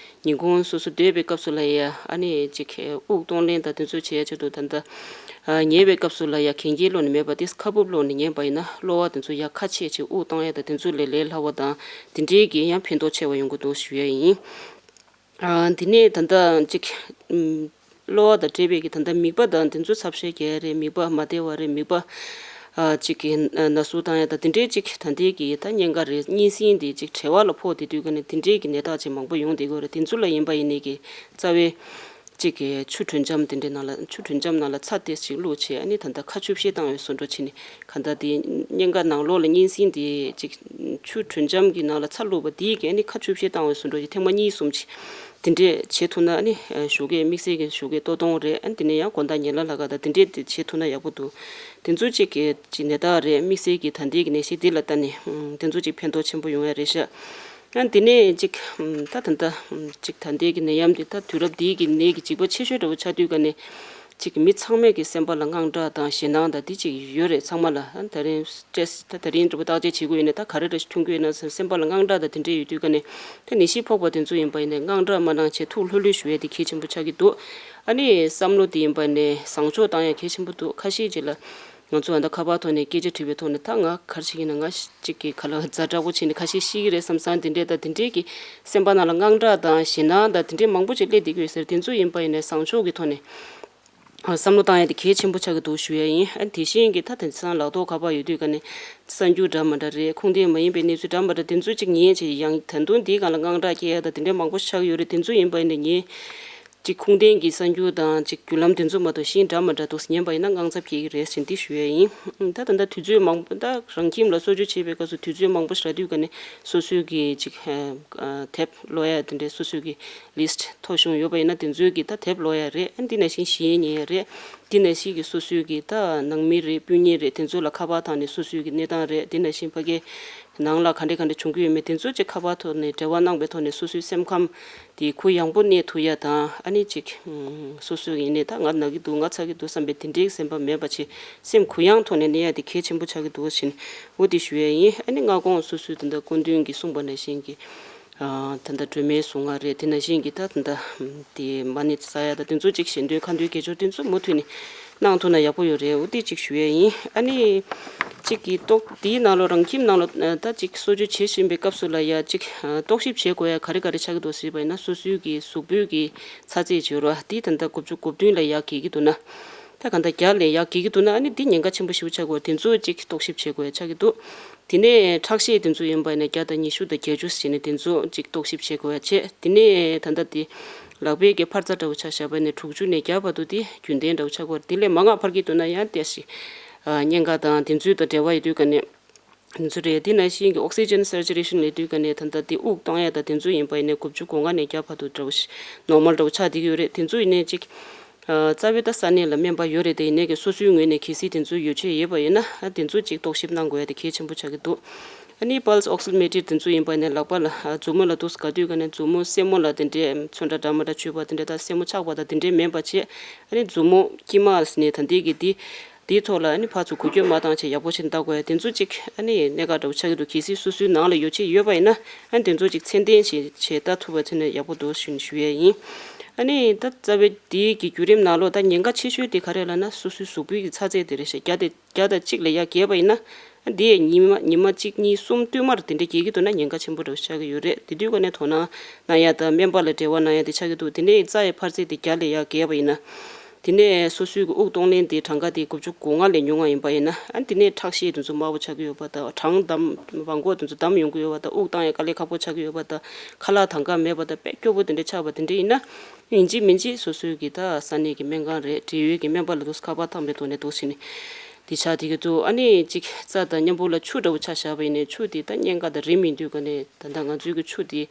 ཉིན་གུང་སོ་སོ་སྡོད་པའི་སྐབས་སུ་ལ་ཡ་ཨ་ནི་ཅིག་དབུགས་གཏོང་ལེན་ད་དེ་ཚོ་བྱེད་ཡ་ཆེད་དུ་ད་ལྟ་ཉལ་བའི་སྐབས་སུ་ལ་ཡ་གན་རྐྱལ་ལོག་ནས་མེད་པ་དེ་ཁ་སྦུབ་ལོག་ནས་ཉལ་བ་ཡིན་ན་གློ་བ་དེ་ཚོ་ཡ་ཁ་ཕྱེ་བྱས་དབུགས་གཏོང་ཡ་ད་དེ་ཚོ་ལས་ལས་སླ་བ་དང་དེ་འདྲའི་གི་ཡང་ཕན་ཐོགས་ཆེ་བ་ཡོང་གི་འདུག་ཞུ་ཡ་ཡིན། ཨ་དེ་ནས་ད་ལྟ་ཅིག་ཨམ་གློ་བ་དང་འབྲེལ་བའི་གི་ད་ལྟ་མིད་པ་དང་དེ་ཚོ་ཚབ་ཤེས་རྒྱག་ཡ་རེད། མིད་པ་མ་བདེ་བ་རེད། མིད་པ་ཨ་ཅིག་གི་ན་ཟུག་བཏང་ཡ་དང་དེ་འདྲའི་ཅིག་ད་ལྟའི་གི་ད་གཉན་ཁ་རེད། གཉན་སྲིན་དེ་ཅིག་གྲེ་བ་ལ་ཕོག་དེ་དུས་ཀ་ནས་དེ་འདྲའི་གི་ནད་རྟགས་ཅིག་མང་པོ་ཡོང་བསྡད་ཀྱི་ཡོད་རེད། དེ་ཚོ་ལ་ཡིན་པ་ཡིན་ནའི་གི་རྩ་བའི་ གཅིག་གི་ཆུ་དྲོད་འཇམ་དེ་འདྲའི་ནང་ལ་ཆུ་དྲོད་འཇམ་ནང་ལ་ཚྭ་ཏོག་ཙམ་བླུགས་བྱས། ཨ་ནི་ད་ལྟ་ཁ་ཆུ་བཤལ་བཏང་བའི་བཟོ་འདྲ་བྱས་ནས་གང་ལྟར་དེ་སྙིང་ག་ནང་ལོགས་ལ་གཉན་སྲིན་དེ་གཅིག་ཆུ་དྲོད་འཇམ་གྱི་ནང་ལ་ཚྭ་བླུགས་པ་དེ་གིས་ཨ་ནི་ཁ་ཆུ་བཤལ་བཏང་བའི་བཟོ་འདྲ་གྱི་ཐེངས་མ་གཉིས་གསུམ་ཅིག་དེ་འདྲས་བྱེད་ཐུབ་ན། ཨ་ནི་ཞོགས་ཀས་དམིགས་བསལ་གྱི་ཞོགས་ཀས་ལྟོ་ཐུང་རེད། ཨ་ནི་དེ་ནས་ཡང་དགོང་དག་ཉལ་ལ་ལྷག་ག་དང་དེ་འདྲས་དེ་བྱེད་ཐུབ་ན་ཡག་པོ་འདུག་དེ་ཚོ་གཅིག་གི་གཅིག་ནད་རྟགས་རེད། དམིགས་བསལ་གྱི་ད་ལྟའི་གི་ནད་གཞི་འདི་ལ་ལྟ་ནས་དེ་ཚོ་གཅིག་ཕན་ཐོགས་ཆེན་པོ་ཡོང་ཡ་རེད་ཤག་ཨ་དེ་ནས་གཅིག་ད་ད་ལྟ་གཅིག་ད་ལྟའི་གི་ནད་ཡམས་འདི་ད་དུས་རབས་འདིའི་གི་ནད་ཀྱི་འཇིགས་པ་ཆེ་ཤོས་འདྲ་བོ་ཆགས་དུས་ག་ནས་གཅིག་མི་ཚང་མས་ཀྱི་སེམས་པ་ལ་དངངས་སྐྲག་དང་ཞེད་སྣང་དང་དེ་གཅིག་ཡོད་རེད། ཚང་མ་ལ་ཨ་ད་རིང་སི་ཊེ་རེ་སི་ད་ད་རིང་འདྲ་བོ་བརྟག་དཔྱད་བྱེད་དགོས་ཡོད་ན་ད་ག་རེ་འདྲ་ཞིག་ཐོན་གྱི་ཡོད་ན་སེམས་པ་ལ་དངངས་སྐྲག་དང་དེ་འདྲས་ཡོད་དུས་ག་ནས་ད་ནད་གཞི་ཕོག་པ་དེ་ཚོ་ཡིན་པ་ཡིན་ནས་དངངས་སྐྲག་མ་གནང་བྱས་ཐུགས་ལྷོད་ལྷོད་ཞུ་ཡ་དེ་གལ་ཆེན་པོ་ཆགས་ཀྱི་འདུག་ཨ་ནི་བསམ་བློ་དེ་ཡིན་པ་ནས་བཟང་ཕྱོགས་བཏང་ཡ་གལ་ཆེན་པོ་འདུག་ཁ་ཤས་ཅིག་ལ། ང་ཚོ་ཨ་ད་ཁ་པར་ཐོག་ནས་སྐད་ཆ་དྲིས་པའི་ཐོག་ནས་ད་ང་ག་རེ་བྱེད་ཀྱི་ཡིན་ན། ང་གཅིག་གི་ག་ལ་ཛ་དྲག་པོ་བྱས་ནས་ཁ་ཤས་ཤི་གི་རེད་བསམ་བསམ་དེ་འདྲས་དང་དེ་འདྲས་ཀྱི་སེམས་པ་ནང་ལ་དངངས་སྐྲག་དང་ཞེད་སྣང་དང་དེ་འདྲས་མང་པོ་ཅིག་སླེབས་བསྡད་ཀྱི་ཡོད་ཟེར། དེ་ཚོ་ཡིན་པ་ཡིན་ནས་བཟང་ཕྱོགས་ཀྱི་ཐོག་ནས་བསམ་བློ་བཏང་ཡ་དེ་གལ་ཆེན་པོ་ཆགས་ཀྱི་འདུག་ཞུ་ཡ་ཡིན། ཨ་དེ་བཞིན་གྱི་ད་དེང་སང་ལག་ཐོག་ཁ་པར་ཡོད་དུས་ག་ནས་གསར་འགྱུར་འདྲ་མི་འདྲ་རེད། ཁུངས་ལྡན་མ་ཡིན་པའི་གནས་ཚུལ་འདྲ་མི་འདྲ་དེ་ཚོ་ཅིག་ཉན་བྱས་ཡང་ད་དུང་འདིའི་སྒང་ལ་དངངས་སྐྲག་སྐྱེ་ཡ་དང་དེ་འདྲས་མང་པོ་ཆགས་ཀྱི་ཡོད་རེད། དེ་ཚོ་ཡིན་པ་ཡིན་ནས་ངས། གཅིག་ཁུངས་ལྡན་གྱི་གསར་འགྱུར་དང་གཅིག་བརྒྱུད་ལམ་དེ་ཚོ་མ་གཏོགས་གཞན་འདྲ་མི་འདྲ་འདུག་ཉན་པ་ཡིན་ན་དངངས་འཚབ་སྐྱེ་གི་རེད་ཟེར་འདི་ཞུ་ཡ་ཡིན། ད་ད་ལྟ་དུས་ཚོད་མང་པོ་ད་རང་ཁྱིམ་ལ་གསོ་བཅོས་བྱེད་པའི་སྐབས་སུ་དུས་ཚོད་མང་པོ་ཞིག་རག་དུས་ག་ནས་སོ་སོའི་གི་གཅིག་དེབ་ཀློག་ཡ་དེ་འདྲའི་སོ་སོའི་གི་ལིསི་ཊི་མཐོ་ཆུང་ཡོད་པ་ཡིན་ན་དེ་ཚོའི་གི་ད་དེབ་ཀློག་ཡ་རེད། ཨ་འདི་ནང་བཞིན་གཞས་ཉན་ཡ་རེད། འདི་ནང་བཞིན་གི་སོ་སོའི་གི་ད་ནང་མི་རེད། སྤུན་ཉེ་རེད། དེ་ཚོ་ལ་ཁ་པར་བཏང་ནས་སོ་སོའི་གི་གནས་སྟངས་རེད། འདི་ནང་བཞིན་ཕ་གི་ནང་ལ་ག་འདྲ་ག་འདྲ་བྱུང་གི་ཡོད་མེད་དེ་ཚོ་ཅིག་ཁ་པར་ཐོག་ནས་འབྲེལ་བ་གནང་པའི་ཐོག་ནས་སོ་སོའི་སེམས་ཁམས་དེ་གུ་ཡངས་པོ་གནས་ཐུབ་ཡ་དང་། ཨ་ནི་ཅིག་སོ་སོ་ཡིན་ནའི་ད་ང་ན་གི་འདུག་ང་ཚ་གི་འདུག་བསམ་པའི་དེ་འདྲའི་སེམས་པ་མེད་པ་བྱས་སེམས་གུ་ཡངས་ཐོག་ནས་གནས་ཡ་དེ་གལ་ཆེན་པོ་ཆགས་ཀྱི་འདུག་བཞིན་འོ་དེ་ཞུ་ཡ་ཡིན། ཨ་ནི་སྔ་དགོང་སོ་སོའི་ད་ལྟ་སྐུ་མདུན་གྱིས་གསུངས་པ་ནང་བཞིན་གྱི་ད་ལྟ་སྒྲོལ་མའི་གཟུངས་སྔགས་རེད། དེ་ནང་བཞིན་གྱི་ད་ད་ལྟ་དེ་མ་ཎི་བཛྲ་ཡ་དང་དེ་ཚོ་ཅིག་ཞལ་འདོན་ཁ་འདོན་དགེ་སྦྱོར་དེ་ཚོ་མུ་མཐུད་ནས་གནང་ཐུབ་ན་ཡག་པོ་ཡོད་རེད། འོ་དེ་ཅིག་ཞུ་ཡ་ཡིན། ཨ་ནི་ཅིག་གི་ཏོག་དེའི་ནང་ལོགས་རང་ཁྱིམ་ནང་ལོགས་ད་ཅིག་གསོ་བཅོས་བྱེད་བཞིན་པའི་སྐབས་སུ་ལ་ཡ་ཅིག་རྟོག་ཞིབ་བྱེད་དགོས་ཡ་ག་རེ་ག་རེ་ཆགས་ཀྱི་འདུག་ཟེར་བ་ཡིན་ན་སོ་སོའི་གི་གཟུགས་པོའི་གི་ཚ་ཚད་བརྗོད་རོགས་དེ་ད་ལྟ་དགུ་བཅུ་གོ་བདུན་ལས་ཡར་བརྒལ་གྱི་འདུག་ན། ད་གང་ལྟར་བརྒྱ་ལས་ཡར་བརྒལ་གྱི་འདུག་ན་ཨ་ནི་འདི་ཉེན་ཁ་ཆེན་པོ་ཞེ་པོ་ཆགས་ཀྱི་ཡོད། དེ་ཚོ་ཅིག་རྟོག་ཞིབ་བྱེད་དགོས་ཡ་ཆགས་ཀྱི་འདུག་དེ་ནས་ཁྲག་ཤེད་དེ་ཚོ་ཡིན་པ་ཡིན་ན་བརྒྱ་དང་ཉི་ཤུ་དང་བརྒྱད་ཅུ་ཟེར་ནས་དེ་ཚོ་ཅིག་རྟོག་ཞིབ་བྱེད་དགོས་ཡ་བྱས། དེ་ནས་ད་ལྟ་དེ་ལག་པའི་གི་འཕར་རྩ་འདྲ་བོ་ཆ་བཞག་པ་ཡིན་ན་དྲུག་ཅུ་ནས་བརྒྱ་བར་དུ་དེ་རྒྱུན་ལྡན་འདྲ་བོ་ཆགས་ཀྱི་ཡོད་རེད། དེ་ལས་མང་བ་འཕར་གྱི་འདུག་ན་ཡང་བལྟས་ཤིག་ཨ་གཉན་ཁ་དང་དེ་ཚོའི་དང་འབྲེལ་བ་ཡོད་དུས་ག་ནས། དེ་ཚོ་རེད། དེ་ནང་བཞིན་གྱི་ཨོག་སི་ཇན་སེ་ཅུ་རེ་ཤན་ལབ་དུས་ག་ནས་ད་ལྟ་དེ་དབུགས་གཏོང་ཡ་དང་དེ་ཚོ་ཡིན་པ་ཡིན་ནའི་དགུ་བཅུ་གོ་ལྔ་ནས་བརྒྱ་བར་དུ་འདྲ་བོ་ཞིག་ནོར་མལ་འདྲ་བོ་ཆགས་བསྡད་ཀྱི་ཡོད་རེད། དེ་ཚོ་ཡིན་ནའི་ཅིག་ཨ་རྩ་བའི་ད་ས་གནས་ལ་སྨན་པ་ཡོད་རེད། དེ་ཡིན་ནའི་གི་སོ་སོའི་ངོས་ནས་གལ་སྲིད་དེ་ཚོ་ཡོ་བྱད་ཡོད་པ་ཡིན་ན་ཨ་དེ་ཚོ་ཅིག་རྟོག་ཞིབ་གནང་དགོས་ཡ་དེ་གལ་ཆེན་པོ་ཆགས་ཀྱི་འདུག་ཨ་ནི་པལ་སི་ཨོག་སི་མི་ཊར་དེ་ཚོ་ཡིན་པ་ཡིན་ནའི་ལག་པ་ལ་ཨ་མཛུབ་མོ་ལ་འདུག་སེ་ག་དུས་ག་ནས་མཛུབ་མོ་སེན་མོ་ལ་དེ་འདྲའི་ཚོན་ཁྲ་འདྲ་མི་འདྲ་བཅུག་པ་དེ་འདྲ་དང་སེན་མོ་ཆག་པ་དང་དེ་འདྲའི་མེད་པ་བྱས། ཨ་ནི་མཛུབ་མོ་དཀྱིལ་མ་ནས་ད་ལྟའི་གི་དེ། དེའི་ཐོག་ལ་ཨ་ནི་ཕར་ཚུར་འགུལ་སྐྱོད་མ་བཏང་བྱས་ཡག་པོ་བྱས་ནས་ལྟ་དགོས་ཡ་དེ་ཚོ་ཅིག་ཨ་ནི་གནད་འགག་འདྲ་བོ་ཆགས་ཀྱི་འདུག་གལ་སྲིད་སོ་སོའི་ནང་ལ་ཡོ་བྱད་ཡོད་པ་ཡིན་ན་ཨ་ནི་དེ་ཚོ་ཅིག་ཚད་ལྡན་ཞིག་བྱས་ལྟ་ཐུབ་པ་བྱས་ན་ཡག་པོ་འདུག་ཞུ་ཞུ་ཡས་ཡིན། ཨ་ནི་ད་རྩ་བའི་དེའི་གི་བརྒྱུད་རིམ་ནང་ལོགས་ད་ཉེན་ཁ་ཆེ་ཤོས་དེ་ག་རེ་ལབ་ན་སོ་སོའི་གཟུགས་པོའི་གི་ཚ་ཚད་དེ་རེད་ཤག་བརྒྱ་དེ་བརྒྱ་དང་གཅིག་ལས་ཡར་བརྒལ་བ་ཡིན་ན་ཨ་འདི་ཉི་མ་ཉི་མ་གཅིག་གཉིས་གསུམ་བསྟུད་མར་དེ་འདྲ་བརྒལ་གྱི་འདུག་ན་ཉེན་ཁ་ཆེན་པོ་འདྲ་བོ་ཆགས་ཀྱི་ཡོད་རེད། དེ་དུས་ཀ་ནས་དོ་སྣང་གནང་ཡ་དང་སྨན་པ་ལ་འབྲེལ་བ་གནང་ཡ་དེ་ཆགས་ཀྱི་འདུག་དེ་ནས་རྩ་ཡི་འཕར་ཚད་དེ་བརྒྱ་ལས་ཡར་བརྒལ་བ་ཡིན་ན། དེ་ནས་སོ་སོའི་གི་དབུགས་གཏོང་ལེན་དེ་གྲངས་ཀ་དེ་དགུ་བཅུ་གོ་ལྔ་ལས་ཉུང་བ་ཡིན་པ་ཡིན་ན་ཨ་དེ་ནས་ཁྲག་ཤེད་དེ་ཚོ་དམའ་བོ་ཆགས་ཀྱི་ཡོད་པ་དང་གྲང་འདམ་བང་གོག་དེ་ཚོ་འདམ་ཡོང་གི་ཡོད་པ་དང་དབུགས་བཏང་ཡ་དཀའ་ལས་ཁག་པོ་ཆགས་ཀྱི་ཡོད་པ་དང་ཁ་ལག་དང་ག་མེད་པ་དང་དཔེ་སྐྱོ་པོ་དེ་འདྲ་ཆགས་པ་དེ་འདྲ་ཡིན་ན་ཡིན་གཅིག་མིན་གཅིག་སོ་སོའི་གི་ད་ས་གནས་ཀྱི་སྨན་ཁང་རེད་འབྲེལ་ཡོད་ཀྱི་སྨན་པ་ལ་འདུག་ཁ་པར་བཏང་པའི་ཐོག་ནས་འདུག་ཟེར་ནས་དེ་ཆགས་བསྡད་ཀྱི་འདུག་ཨ་ནི་གཅིག་རྩ་དང་མཉམ་པོ་ལ་ཆུ་འདྲ་བོ་ཆ་བཞག་པ་ཡིན་ནའི་ཆུ་དེ་ད་གཉན་ཁ་དང་རིམས་ཡིན་དུས་ག་ནས་ད་ལྟ་ང་ཚོའི་གི་ཆུ་དེ།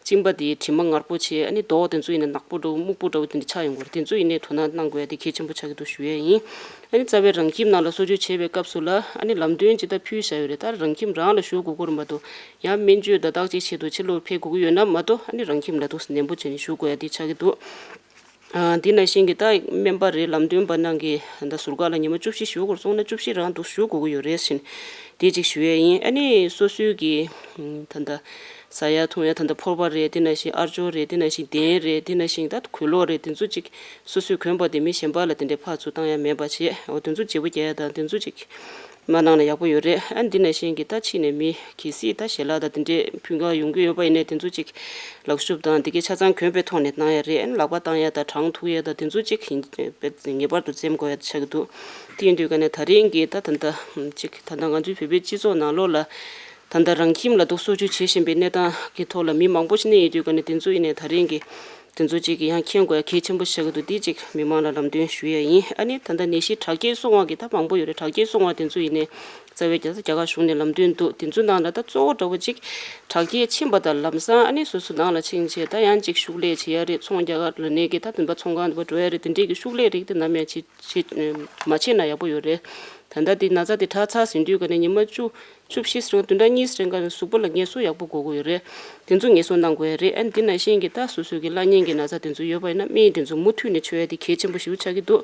གཅིན་པ་དེའི་དྲི་མ་ངར་པོ་བྱས་ཨ་ནི་མདོག་དེ་ཚོ་ཡིན་ན་ནག་པོ་འདྲ་བོ་སྨུག་པོ་འདྲ་བོ་དེ་འདྲ་ཆགས་ཡོང་གི་རེད། དེ་ཚོ་ཡིན་ནའི་དོ་སྣང་གནང་དགོས་ཡ་དེ་གལ་ཆེན་པོ་ཆགས་ཀྱི་འདུག་ཞུ་ཡས་ཡིན། ཨ་ནི་རྩ་བའི་རང་ཁྱིམ་ནང་ལ་གསོ་བཅོས་བྱེད་པའི་སྐབས་སུ་ལ་ཨ་ནི་ལམ་སྟོན་ཇི་ལྟར་ཕུལ་བཞག་ཡོད་རེད། ད་རང་ཁྱིམ་རང་ལ་ཞུ་དགོས་ཀྱི་རེད་མ་གཏོགས་ཡང་སྨན་བཅོས་དང་བརྟག་དཔྱད་ཆེད་དུ་ཕྱི་ལོགས་ཕེབས་དགོས་ཀྱི་ཡོད་ན་མ་གཏོགས་ཨ་ནི་རང་ཁྱིམ་ལ་འདུག་ནན་པོ་བྱས་ནས་ཞུ་དགོས་ཡ་དེ་ཆགས་ཀྱི་འདུག་ཨ་དེ་ནང་བཞིན་གྱི་ད་སྨན་པ་རེད་ལམ་སྟོན་པ་རྣམས་ཀྱིས་ད་ཟུར་བཀག་ལ་ཉི་མ་བཅུ་བཞི་ཞུ་དགོས་གསུངས་ན་བཅུ་བཞི་རང་འདུག་ཞུ་དགོས་ཀྱི་ཡོད་རེད་ཟེར་ནས་དེ་གཅིག་ཞུ་ཡས་ཡིན། ཨ་ནི་སོ་སོའི་གི་ད་ལྟ། ཟ་ཡ་འཐུང་ཡ་ད་ལྟ་ཕོར་པ་རེད། དེ་ནང་བཞིན་ཨ་ཅོ་རེད། དེ་ནང་བཞིན་གདན་རེད། དེ་ནང་བཞིན་ད་གོས་ལོག་རེད། དེ་ཚོ་གཅིག་སོ་སོས་གོན་པ་དེ་མི་གཞན་པ་ལ་དེ་འདྲའི་ཕར་ཚུར་བཏང་ཡ་མེད་པ་བྱས། འོ་དེ་ཚོ་བརྗེ་པོ་རྒྱག་ཡ་དང་དེ་ཚོ་གཅིག་མ་གནང་ན་ཡག་པོ་ཡོད་རེད། ཨ་འདི་ནང་བཞིན་གྱི་ད་ཕྱི་ནས་མི་གལ་སྲིད་ད་ཞལ་ལག་དང་དེ་འདྲའི་ཕུལ་ག་ཡོང་གི་ཡོད་པ་ཡིན་ནའི་དེ་ཚོ་གཅིག་ལག་ཤུབས་དང་དེ་གའི་ཆ་ཚང་གོན་པའི་ཐོག་ནས་གནང་ཡ་རེད། ཨ་ལག་པ་བཏང་ཡ་དང་བྲང་ཐུག་ཡ་དང་དེ་ཚོ་གཅིག་ངེས་པར་དུ་འཛེམ་དགོས་ཡ་ཆགས་ཀྱི་འདུག་དེ་ཡིན་དུས་ག་ནས་ད་རིང་གི་ད་ད་ལྟ་གཅིག་ད་ལྟ་ང་ཚོའི་བོད་པའི་སྤྱི་ཚོགས་ནང་ལོགས་ལ། ད་ལྟ་རང་ཁྱིམ་ལ་འདུག་གསོ་བཅོས་བྱེད་བཞིན་པའི་གནས་སྟངས་ཀྱི་ཐོག་ལ་མི་མང་པོ་ཞིག་གནས་ཡོད་དུས་ཀ་ནས་དེ་ཚོ་ཡིན་ནའི་ད་རིང་གི་ དེ་ཚོ་གཅིག་གིས་ཡང་མཁྱེན་དགོས་ཡ་གལ་ཆེན་པོ་ཆགས་ཀྱི་འདུག་འདི་གཅིག་མི་མང་ལ་ལམ་སྟོན་ཞུ་ཡ་ཡིན། ཨ་ནི་ད་ལྟ་ནད་གཞི་དྲག་སྐྱེད་སོང་བ་གི་ད་མང་པོ་ཡོད་རེད། དྲག་སྐྱེད་སོང་བ་དེ་ཚོ་ཡིན་ནའི་རྩ་བའི་རྒྱ་རྒྱ་གར་གཞུང་ནས་ལམ་སྟོན་འདུག་དེ་ཚོའི་ནང་ལ་ད་གཙོ་བོ་འདྲ་བོ་གཅིག་དྲག་སྐྱེད་ཕྱིན་པ་དང་ལམ་སང་ཨ་ནི་སོ་སོ་ནང་ལ་ཕྱིན་བྱས་ད་ཡང་གཅིག་ཤུགས་ལས་བྱེད་ཡ་རེད། ཚོང་རྒྱག་ག་ལ་ནས་གི་ད་དེ་འདྲ་ཚོང་ཁང་དེ་འདྲ་འགྲོ་ཡ་རེད། དེ་འདྲས་ཀྱི་ཤུགས་ལས་རིགས་དེ་ནམ་ཡང་བྱེད་བྱེད་མ་བྱེད་ན་ཡག་པོ་ཡོད་རེད། ད་ལྟ་དེ་ན་ཚ་དེ་དྲག་ཚར་ཟིན་དུས་ཀ་ནས་ཉི་མ་བཅུ། བཅུ་བཞི་ཟེར་བདུན་ཕྲག་གཉིས་ཟེར་ག་ནས་གཟུགས་པོ་ལ་ངལ་གསོ་ཡག་པོ་དགོས་ཀྱི་ཡོད་རེད། དེ་ཚོ་ངལ་གསོ་གནང་དགོས་ཡ་རེད། ཨ་ནི་འདི་ནང་བཞིན་གྱི་ད་སོ་སོའི་གི་བླ་གཉན་གྱི་ན་ཚ་དེ་ཚོ་ཡོད་པ་ཡིན་ན་སྨན་དེ་ཚོ་མུ་མཐུད་ནས་མཆོད་ཡ་དེ་གལ་ཆེན་པོ་ཞིག་ཆགས་ཀྱི་འདུག་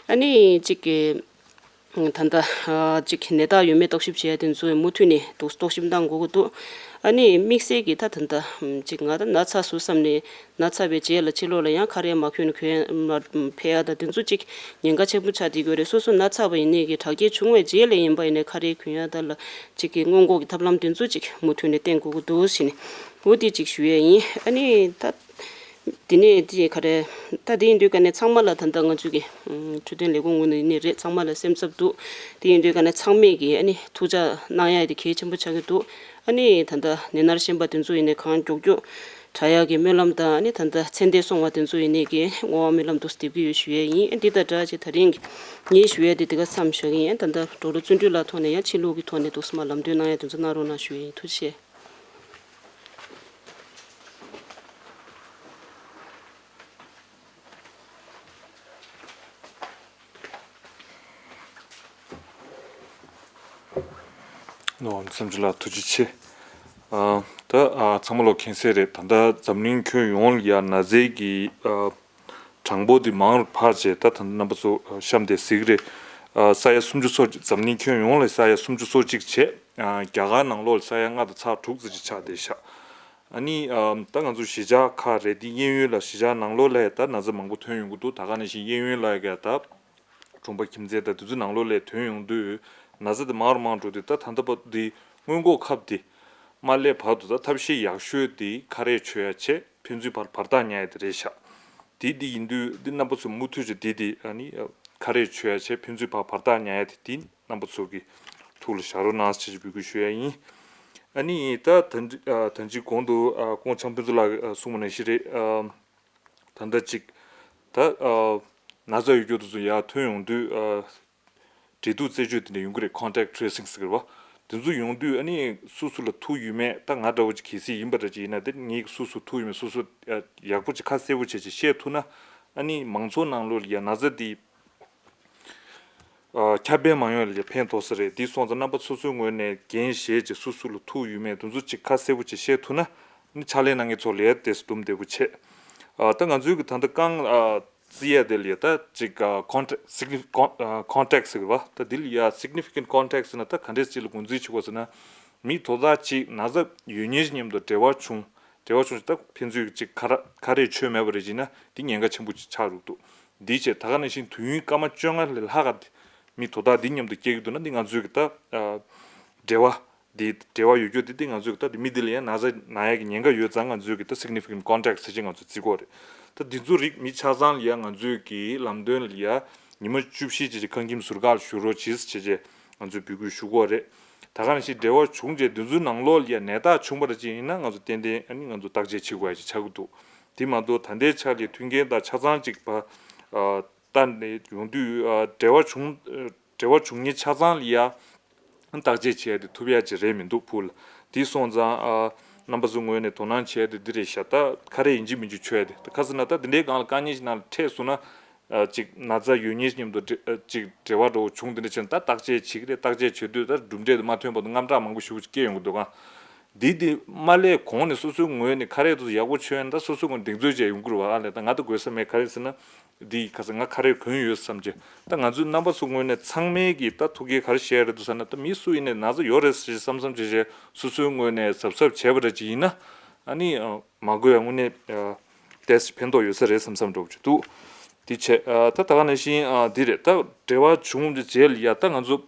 ཨ་ནི་གཅིག་གི་ད་ལྟ་གཅིག་ནད་རྟགས་ཡོད་མེད་རྟོག་ཞིབ་བྱེད་ཡ་དེ་ཚོ་མུ་མཐུད་ནས་རྟོག་རྟོག་ཞིབ་གནང་དགོས་ཀྱི་འདུག་ཨ་ནི་དམིགས་བསལ་གྱི་ད་ད་ལྟ་གཅིག་ང་ད་ན་ཚ་བཟོ་བསམ་ནས། ན་ཚ་བའི་རྗེས་ལ་ཕྱི་ལོགས་ལ་ཡང་ཁ་རས་མ་གྱོན་ནས་གྱོན་མ་ཕེབས་ཡ་དང་དེ་ཚོ་གཅིག་ཉེན་ཁ་ཆེན་པོ་ཆགས་བསྡད་ཀྱི་ཡོད་རེད། སོ་སོ་ན་ཚ་བ་ཡིན་ནའི་གི་དྲག་སྐྱེད་བྱུང་བའི་རྗེས་ལ་ཡིན་པ་ཡིན་ནའི་ཁ་རས་གྱོན་ཡ་དང་ལ་གཅིག་གི་སྔོན་འགོག་གི་ཐབས་ལམ་དེ་ཚོ་གཅིག་མུ་མཐུད་ནས་བསྟེན་དགོས་ཀྱི་འདུག་ཟེར་ནས་འོ་དེ་གཅིག་ཞུ་ཡས་ཡིན། ཨ་ནི་ད་དེ་ནས་དེ་ག་རེ་ད་དེ་ཡིན་དུས་ཀ་ནས་ཚང་མ་ལ་ད་ལྟ་ང་ཚོས་ཀྱི་འཕྲོད་བསྟེན་ལས་ཁུངས་ངོས་ནས་ཡིན་ནའི་རེད། ཚང་མ་ལ་སེམས་འཚབ་འདུག་དེ་ཡིན་དུས་ཀ་ནས་ཚང་མས་ཀྱི་ཨ་ནི་ཐུགས་ཅག་གནང་ཡ་དེ་གལ་ཆེན་པོ་ཆགས་ཀྱི་འདུག་ཨ་ནི་ད་ལྟ་ནད་མནར་གཤིན་པ་དེ་ཚོ་ཡིན་ནའི་གང་མགྱོགས་མགྱོགས། དྲག་ཡག་གི་སྨོན་ལམ་དང་ཨ་ནི་ད་ལྟ་ཚེ་འདས་སོང་བ་དེ་ཚོ་ཡིན་ནའི་གི་བསྔོ་བ་སྨོན་ལམ་དུ་འདེབས་ཀྱི་ཡོད་ཞུ་ཡས་ཡིན། ཨ་འདི་དང་སྦྲགས་བྱས་དེ་རིང་གི་ངས་ཞུ་ཡས་དེ་འདི་ག་མཚམས་བཞག་གི་ཡིན། ད་ལྟ་གྲོགས་ལོ་བརྩོན་འགྲུས་ལགས་ཐོག་ནས་ཡང་ཕྱི་ལུགས་ཀྱི་ཐོག་ནས་འདུག་སེ་མ་ལམ་སྟོན་གནང་ཡས་དེ་ཚོ་གནང་རོགས་གནང་ཞུ་ཡས་ཡིན། ཐུགས་རྗེ་ཆེ། ནོར་བུ་བསམ་འགྲུབ་ལགས་ཐུགས་རྗེ་ཆེ། ཨ་ད་ཨ་ཚང་མ་ལོ་མཁྱེན་གསལ་རེད། ད་ལྟ་འཛམ་གླིང་ཁྱོན་ཡོངས་ལ་ཡ་ན་ཚའི་གི་ཨ་གྲངས་འབོར་འདི་མང་རུ་འཕར་བྱས་ད་ད་ལྟ་རྣམ་པ་ཚོ་ཨ་གཤམ་དེ་གཟིགས་རེད། ཨ་ས་ཡ་སུམ་ཅུ་སོ་གཅིག་འཛམ་གླིང་ཁྱོན་ཡོངས་ལ་ས་ཡ་སུམ་ཅུ་སོ་གཅིག་བྱས། ཨ་རྒྱ་གར་ནང་ལོགས་ལ་ས་ཡ་ལྔ་དང་ཚེག་དྲུག་ཙམ་ཅིག་ཆགས་བསྡད་ཤག་ཨ་ནི་ཨ་ད་ང་ཚོ་གཞིས་ཆགས་ཁག་རེད། འདི་གཡས་གཡོན་ལ་གཞིས་ཆགས་ནང་ལོགས་ལ་ད་ན་ཚ་མང་པོ་ཐོན་ཡོང་གི་འདུག་ད་ག་ནང་བཞིན་གཡས་གཡོན་ལ་ཡ་ད། གྲོང་པ་ཁྱིམ་མཚེས་དང་དེ་ཚོའི་ནང་ལོགས་ལ་ཐོན་ཡོང་དུས་ན་ཚ་དེ་མང་རུ་མང་རུ་འགྲོ་དུས་ད་ད་ལྟ་བར་དུ་སྔོན་འགོག་ཁབ་དེ་མ་སླེབས་བར་དུ་ད་ཐབས་ཤེས་ཡག་ཤོས་དེ་ཁ་རས་མཆོད་ཡ་བྱས་ཕན་ཚུན་བར་བར་ཐག་ཉར་ཡ་དེ་རེད་ཤག་དེ་དེ་ཡིན་དུས་འདི་རྣམ་པ་ཚོ་མུ་མཐུད་བྱས་དེ་དེ་ཨ་ནི་ཁ་རས་མཆོད་ཡ་བྱས་ཕན་ཚུན་བར་བར་ཐག་ཉར་ཡ་དེ་དེ་རྣམ་པ་ཚོ་གི་ཐུགས་ལ་བཞག་རོགས་གནང་ཞེས་འབོད་སྐུལ་ཞུ་ཡ་ཡིན། ཨ་ནི་ད་ད་ད་ཅི་གོང་དུ་ཨ་ཀོང་ཆང་ཕུན་ཚོགས་ལགས་གསུངས་པ་ནང་བཞིན་རེད། ཨ། ད་ལྟ་གཅིག་ད་ཨ་ན་ཚ་ཡོད་རྒྱུ་དེ་ཚོ་ཡར་ཐོན་ཡོང་དུས་ཨ་འབྲེལ་གཏུག་རྩད་གཅོད་དེ་འདྲ་ཡོང་གི་རེད། Contact tracing་ཟེར་གི་རེད་བ། དེ་ཚོ་ཡོང་དུས་ཨ་ནི་སུ་སུ་ལ་ཐུག་ཡོད་མེད། ད་ང་འདྲ་བོ་ཅིག་གལ་སྲིད་ཡིན་པ་འདྲ་ཅིག་ཡིན་ན་དེ་ངེད་ཀྱི་སུ་སུ་ཐུག་ཡོད་མེད་སོ་སོ་ཨ་ཡག་པོ་ཅིག་ཁ་གསལ་པོ་བྱས་ཅིག་ཤེས་ཐུབ་ན་ཨ་ནི་མང་ཚོགས་ནང་ལོགས་ལ་ཡ་ན་ཚ་དེ། ཨ་ཁྱབ་སྤེལ་མ་ཡོང་ཡ་ལ་ཕན་ཐོགས་ས་རེད། དེ་སོང་ཙང་རྣམ་པ་སོ་སོའི་ངོས་ནས་འགན་བཞེས་བྱས་སུ་སུ་ལ་ཐུག་ཡོད་མེད་དེ་ཚོ་ཅིག་ཁ་གསལ་པོ་ཅིག་ཤེས་ཐུབ་ན་ནི་ཕྱག་ལས་གནང་མཁན་ཚོ་ལ་ཡ་དེ་སེ་འདུམ་བདེ་པོ་བྱེད། ཨ་ད་ང་ཚོའི་གི་ད་ལྟ་རྐང་ཨ་རྩི་ཡ་དེ་ལ་ཡ་ད་ཅིག་ཨ་contact significant ཨ་contact་ཟེར་གི་བ། ད་འདི་ལ་ཡ་significant contact་ཟེར་ན་ད་ག་འདྲས་ཅིག་ལ་གོ་འཛིན་བྱེད་དགོས་ཟེར་ན། མི་དོ་བདག་ཅིག་ན་ཚ་ཡོད་མཁན་ཅིག་མཉམ་དུ་འབྲེལ་བ་བྱུང་། འབྲེལ་བ་བྱུང་ཅིག་ད་ཕན་ཚུན་ཅིག་ཁ་ར་ཁ་རས་མཆོད་མེད་པ་རེད་ཅིག་ན་འདི་ཉེན་ཁ་ཆེན་པོ་ཅིག་ཆགས་འགྲོ་གི་འདུག་འདི་བྱས་ད་ག་ནང་བཞིན་དུས་ཡུན་སྐར་མ་བཅོ་ལྔ་ལས་ལྷག་ག་འདི་མི་དོ་བདག་འདི་མཉམ་དུ་སྐྱེལ་གྱི་འདུག་ན་འདི་ང་ཚོའི་གི་ད་ཨ་འབྲེལ་བ་འདི་འབྲེལ་བ་ཡོད་རྒྱུ་འདི་འདི་ང་ཚོའི་གི་ད་འདི་མི་འདི་ལ་ཡང་ན་ཚ་ན་ཡག་གི་ཉེན་ཁ་ཡོད་ཙང་ང་ཚོའི་གི་ད་significant contact ཟེར་ཅིག་ང་ཚོས་བརྩི་གི་རེད། ད་འདི་ཚོ་རིགས་མི་ཆ་ཚང་ལ་ཡང་ང་ཚོའི་གི་ལམ་སྟོན་ལ་ཡང་ཉི་མ་བཅུ་བཞི་ཅིག་ཅིག་ཁང་ཁྱིམ་ཟུར་བཀག་ལ་བཞུགས་རོགས་གྱིས་ཟེར་བྱས་བྱས། ང་ཚོས་འབོད་སྐུལ་ཞུ་གི་ཡོད་རེད། ད་ག་ནང་བཞིན་འབྲེལ་བ་བྱུང་རྗེས་དེ་ཚོའི་ནང་ལོགས་ལ་ཡ་ནད་རྟགས་བྱུང་བ་ར་ཅིག་ཡིན་ན་ང་ཚོ་ཏན་ཏན་ཨ་ནི་ང་ཚོ་བརྟག་དཔྱད་བྱེད་དགོས་ཡ་ཅིག་ཆགས་ཀྱི་འདུག་དེ་མ་གཏོགས་ད་ལྟའི་ཆ་ལ་མཐུན་རྐྱེན་དང་ཆ་ཚང་ཅིག་བ་ལྟ་ནས་ཡོང་དུས་འབྲེལ་བ་བྱུང་འབྲེལ་བ་བྱུང་མཁན་ཆ་ཚང་ལ་ཡ་བརྟག་དཔྱད་བྱེད་ཡ་དེ་ཐུབ་ཡ་ཅིག་རེད་མི་འདུག་ཕུལ། དེ་སོང་ཙང་རྣམ་པ་ཚོའི་ངོས་ནས་དོ་སྣང་བྱེད་ཡ་དེ་འདི་རེད་ཤག་ད་ཁ་རས་ཡིན་གཅིག་མིན་གཅིག་མཆོད་ཡ་དེ་ད་ཁ་སང་ན་ད་དེ་འདྲའི་སྒང་ལ་དཀའ་ངལ་ཞིག་ནང་ལ་འཕྲད་སོང་ན། ཅིག་ན་ཚ་ཡོད་མཁན་མཉམ་དུ་འབྲེ་ཅིག་འབྲེལ་བ་འདྲ་བོ་བྱུང་དེ་འདྲ་བྱས་ན་ད་བརྟག་དཔྱད་བྱེད་ཀྱི་རེད། བརྟག་དཔྱད་བྱེད་དུས་ད་གྲུབ་འབྲས་དེ་མ་ཐོན་བར་དུ་དངངས་སྐྲག་མང་པོ་ཞེ་པོ་ཅིག་སྐྱེ་ཡོང་གི་འདུག་ག་འདི་དེ་མ་སླེབས་གོང་ནས་སོ་སོའི་ངོས་ནས་ཁ་རས་དེ་ཚོ་ཡག་པོ་མཆོད་ཡ་ད་སོ་སོའི་ངོས་ནས་གདེང་ཚོད་བྱས་ཡོང་གི་རེད་བ། ཨ་ལས་ད་ང་ད་དགོས་ས་མེད་ག་རེ་ཟེར་ན་འདི་ཁ་སང་ང་ཁ་རས་གོན་ཡོད་བསམ་བྱས་ད་ང་ཚོའི་རྣམ་པ་ཚོ་ངོས་ནས་ཚང་མས་ཀྱི་ད་ཐུགས་ཁུར་ག་རེ་བཞེས་ཡ་རེད་འདུག་ཟེར་ན་ད་མི་སུ་ཡིན་ནའི་ན་ཚ་ཡོད་རེད་ཟེར་བསམ་བསམ་བྱས་བྱས་སོ་སོའི་ངོས་ནས་གཟབ་གཟབ་བྱས་པ་འདྲ་ཅིག་ཡིན་ན་ཨ་ནི་མ་དགོས་ཡ་དངོས་གནས། ཏོག་ཙམ་ཕན་ཐོགས་ཡོད་ས་རེད་བསམ་བསམ་འདྲ་བོ་ཅིག་འདུག་དེ་བྱས་ཨ་ད་ད་ག་ནང་བཞིན་ཨ་འདི་རེད། ད་འབྲེལ་བ་བྱུང་རྗེས་ལ་ཡ་ད་ང་ཚོ་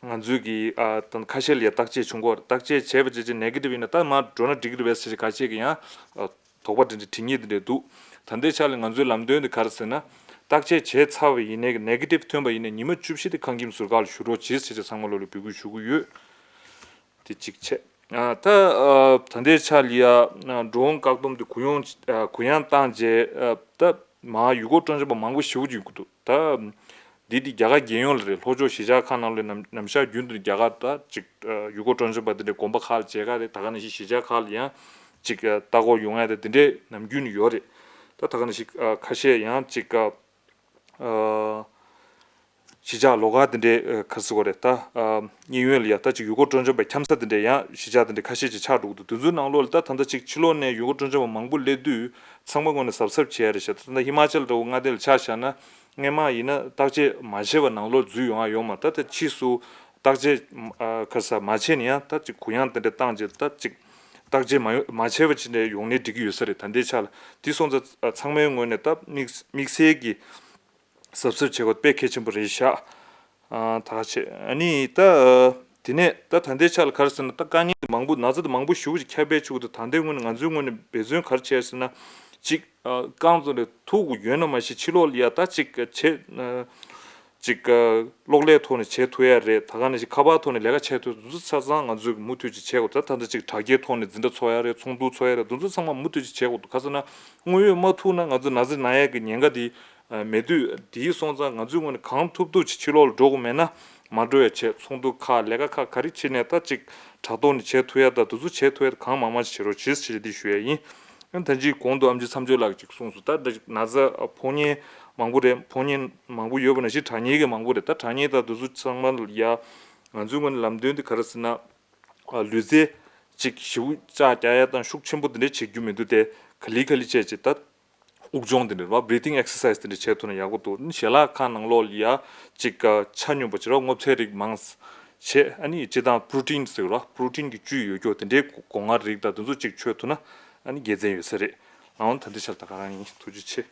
ང་ཚོའི་གི་ཨ་ད་ཁ་ཤས་ལ་ཡ་བརྟག་དཔྱད་བྱུང་གོ་བརྟག་དཔྱད་བྱས་པ་བྱས་རྗེས་negative་ཡིན་ན་ད་མར་འགྲོ་ན་འགྲིག་གི་རེད་པས་ཟེར་ཁ་ཤས་ཀྱི་ཡང་ཨ་དོགས་པ་འདྲ་འདྲ་དྲི་ངེས་འདི་འདྲ་འདུག་ད་ལྟའི་ཆ་ལ་ང་ཚོའི་ལམ་སྟོན་འདི་ག་རེ་ཟེར་ན། བརྟག་དཔྱད་བྱས་ཚར་བ་ཡིན་ནའི་negative་ཐོན་པ་ཡིན་ནའི་ཉི་མ་བཅུ་བཞི་དེ་ཁང་ཁྱིམ་ཟུར་བཀག་ལ་བཞུགས་རོགས་གྱིས་ཟེར་བྱས་ཚང་མ་ལོ་ལ་འབོད་སྐུལ་ཞུ་གི་ཡོད། དེ་གཅིག་བྱས། ཨ་ད་ཨ་ད་ལྟའི་ཆ་ལ་ཡ་ཨ་འགྲོ་འོང་བཀག་སྡོམ་དེ་གུ་ཡངས་ཨ་གུ་ཡངས་བཏང་རྗེས་ཨ་ད་མ་ཡུལ་སྐོར་སྤྲོ་འཆམ་པ་མང་པོ་ཞེ་པོ་ཅིག་ཡོང་གི་འདུག་ད་འདི་དེ་རྒྱ་གར་རྒྱལ་ཡོངས་ལ་རེད། ལྷོ་ཕྱོགས་གཞིས་ཆགས་ཁག་ནང་ལ་ནམ་ནམ་ཞག་རྒྱུན་དུ་རྒྱ་གར་ད་ཅིག་ཨ་ཡུལ་སྐོར་སྤྲོ་འཆམ་པ་དེ་འདྲའི་དགོན་པ་ཁག་ལ་མཇལ་ཁ་རེད། ད་ག་ནང་བཞིན་གཞིས་ཆགས་ཁག་ལ་ཡང་ཅིག་ཨ་ལྟ་སྐོར་ཡོང་ཡ་དེ་དེ་འདྲའི་ནམ་རྒྱུན་ནས་ཡོད་རེད། ད་ད་ག་ནང་བཞིན་ཨ་ཁ་ཤས་ཡང་ཅིག་ཨ། ཨ་གཞིས་ཆགས་ལོགས་ཀ་དེ་འདྲའི་ཨ་ག་རེ་ཟེར་དགོས་རེད། ད་ཨ་གཡས་གཡོན་ལ་ཡ་ད་ཅིག་ཡུལ་སྐོར་སྤྲོ་འཆམ་པའི་འཁྱམ་ས་དེ་འདྲའི་ཡང་གཞིས་ཆགས་དེ་འདྲའི་ཁ་ཤས་ཅིག་ཆགས་འགྲོ་གི་འདུག་དེ་ཚོའི་ནང་ལོགས་ལ་ད་ད་ལྟ་ཅིག་ཕྱི་ལོགས་ནས་ཡུལ་སྐོར་སྤྲོ་འཆམ་པ་མང་པོ་སླེབས་དུས་ཚང་མ་ངོས་ནས་གཟབ་གཟབ་བྱེད་ཡ་རེད་ཤག་ད་ལྟ་ཧི་མ་ཅལ་འདྲ་བོ་མངའ་སྡེ་ལ་ཆ་བཞག་ན་སྔས་མ་ཡིན་ན་བརྟག་དཔྱད་མ་བྱས་པ་ནང་ལོགས་འཛུལ་ཡོང་ཡ་ཡོད་མ་རེད། ད་ད་ཕྱིས་སུ་བརྟག་དཔྱད་ཨ་ག་རེ་ཟེར་མ་བྱས་ནས་ཡང་ད་ཅིག་གུ་ཡངས་དེ་འདྲ་བཏང་རྗེས་ད་ཅིག་བརྟག་དཔྱད་མ་ཡོང་མ་བྱས་པ་ཅིག་འདྲ་ཡོང་ནའི་འགྲིག་གི་ཡོད་ས་རེད། ད་ལྟའི་ཆ་ལ་དེ་སོང་ཙང་ཚང་མའི་ངོས་ནས་ད་དམིགས་དམིགས་བསལ་གྱི་གཟབ་གཟབ་བྱེད་དགོས་དཔེ་གལ་ཆེན་པོ་རེད་ཤག་ཨ་ད་ག་བྱེད་ཨ་ནི་ད་དེ་ནས་ད་ད་ལྟའི་ཆ་ལ་ག་རེ་ཟེར་ན་ད་དཀའ་ངལ་མང་པོ་ན་ཚ་དེ་མང་པོ་ཞེ་པོ་ཅིག་ཁྱབ་པའི་ཆུ་བོ་དེ་ད་ལྟའི་ངོས་ནས་ང་ཚོའི་ངོས་ནས་འབད་བརྩོན་ག་རེ་བྱས་ཟེར་ན་ཅིག་ཨ་རྐང་བཙུགས་ནས་ཐུག་དགོས་ཡོད་ན་མ་གཞི་ཕྱི་ལོགས་ལ་ཡ་ད་ཅིག་བྱེད་ཨ་ཅིག་གློག་ཀླད་ཐོག་ནས་བྱེད་ཐུབ་ཡ་རེད། ད་ག་ནང་བཞིན་ཁ་པར་ཐོག་ནས་ལས་ཀ་བྱེད་ཐུབ་ཡ་དེ་ཚོ་ཆ་ཚང་ང་ཚོས་མུ་མཐུད་ཅིག་བྱེད་དགོས། ད་ད་ལྟ་ཅིག་དྲ་རྒྱའི་ཐོག་ནས་འཛིན་གྲྭ་ཚོགས་ཡ་རེད། ཚོགས་འདུ་ཚོགས་ཡ་རེད། དེ་ཚོ་ཚང་མ་མུ་མཐུད་ཅིག་བྱེད་དགོས་འདུག་ག་ཟེར་ན་དངོས་ཡོད་མ་ཐུག་ན་ང་ཚོ་ན་ཚ་ན་ཡ་གི་ཉེན་ཁ་དེ་མེད་དུས། དེ་སོང་ཙང་ང་ཚོའི་ངོས་ནས་གང་ཐུབ་ཐུབ་ཅིག་ཕྱི་ལོགས་ལ་འགྲོ་དགོས་མེད་ན་མ་འགྲོ་ཡ་བྱེད། ཚོགས་འདུ་ཁག་ལས་ཀ་ཁག་ག་རེ་བྱེད་ནས་ད་ཅིག་དྲ་ཐོག་ནས་བྱེད་ཐུབ་ཡ་ད་དེ་ཚོ་བྱེད་ཐུབ་ཡ་ད་གང་མང་མང་ཅིག་བྱེད་རོགས་བྱེད་ཟེར་ཏེ་ཞུ་ཡ་ཡིན། ཨ་ད་ཅིག་གོང་དུ་ཨེམ་ཆི་མཚམས་གཅོད་ལགས་ཀྱིས་གསུངས་སོང་། ད་ད་ཅིག་ན་ཚ་ཕོག་མཁན་མང་པོ་རེད། ཕོག་མཁན་མང་པོ་ཡོད་པ་ནང་བཞིན་དྲག་མཁན་གྱི་མང་པོ་རེད། ད་དྲག་མཁན་ད་དེ་ཚོ་ཚང་མ་ལ་ཡ་ང་ཚོའི་ངོས་ནས་ལམ་སྟོན་དེ་ག་རེ་ཟེར་ན། ཨ་ལུས་རྩལ་ཅིག་ཞེ་པོ་ཅིག་རྒྱག་ཡ་དང་ཤུགས་ཆེན་པོ་དེ་འདྲ་བྱེད་རྒྱུ་མི་འདུག་སྟེ། ག་ལེ་ག་ལེ་བྱས་ཅིག་ད་དབུགས་སྦྱོང་དེ་འདྲ་རེད་བ། breathing exercise དེ་འདྲ་བྱས་ཐུབ་ན་ཡག་པོ་འདུག་ཞལ་ལག་ཁང་ནང་ལོགས་ལ་ཡ་ཅིག་ཆ་སྙོམས་པོ་བྱེད་རོགས། སྔོ་ཚལ་རིགས་མང་ཙམ་བྱེད། ཨ་ནི་སྤྱིར་བཏང་པྲོ་ཊིན་ཟེར་རོགས། པྲོ་ཊིན་གྱི་བཅུད་ཡོད་རྒྱུ་དེ་འདྲའི་སྒོ་ང་རིགས་དང་དེ་ཚོ་ཅིག་མཆོད་ཐུབ་ན་ཨ་ནི་དགེ་མཚན་ཡོད་ས་རེད། ཨང་ད་འདི་ཆ་ལ་ད་ག་རང་ཡིན། ཐུགས་རྗེ་ཆེ།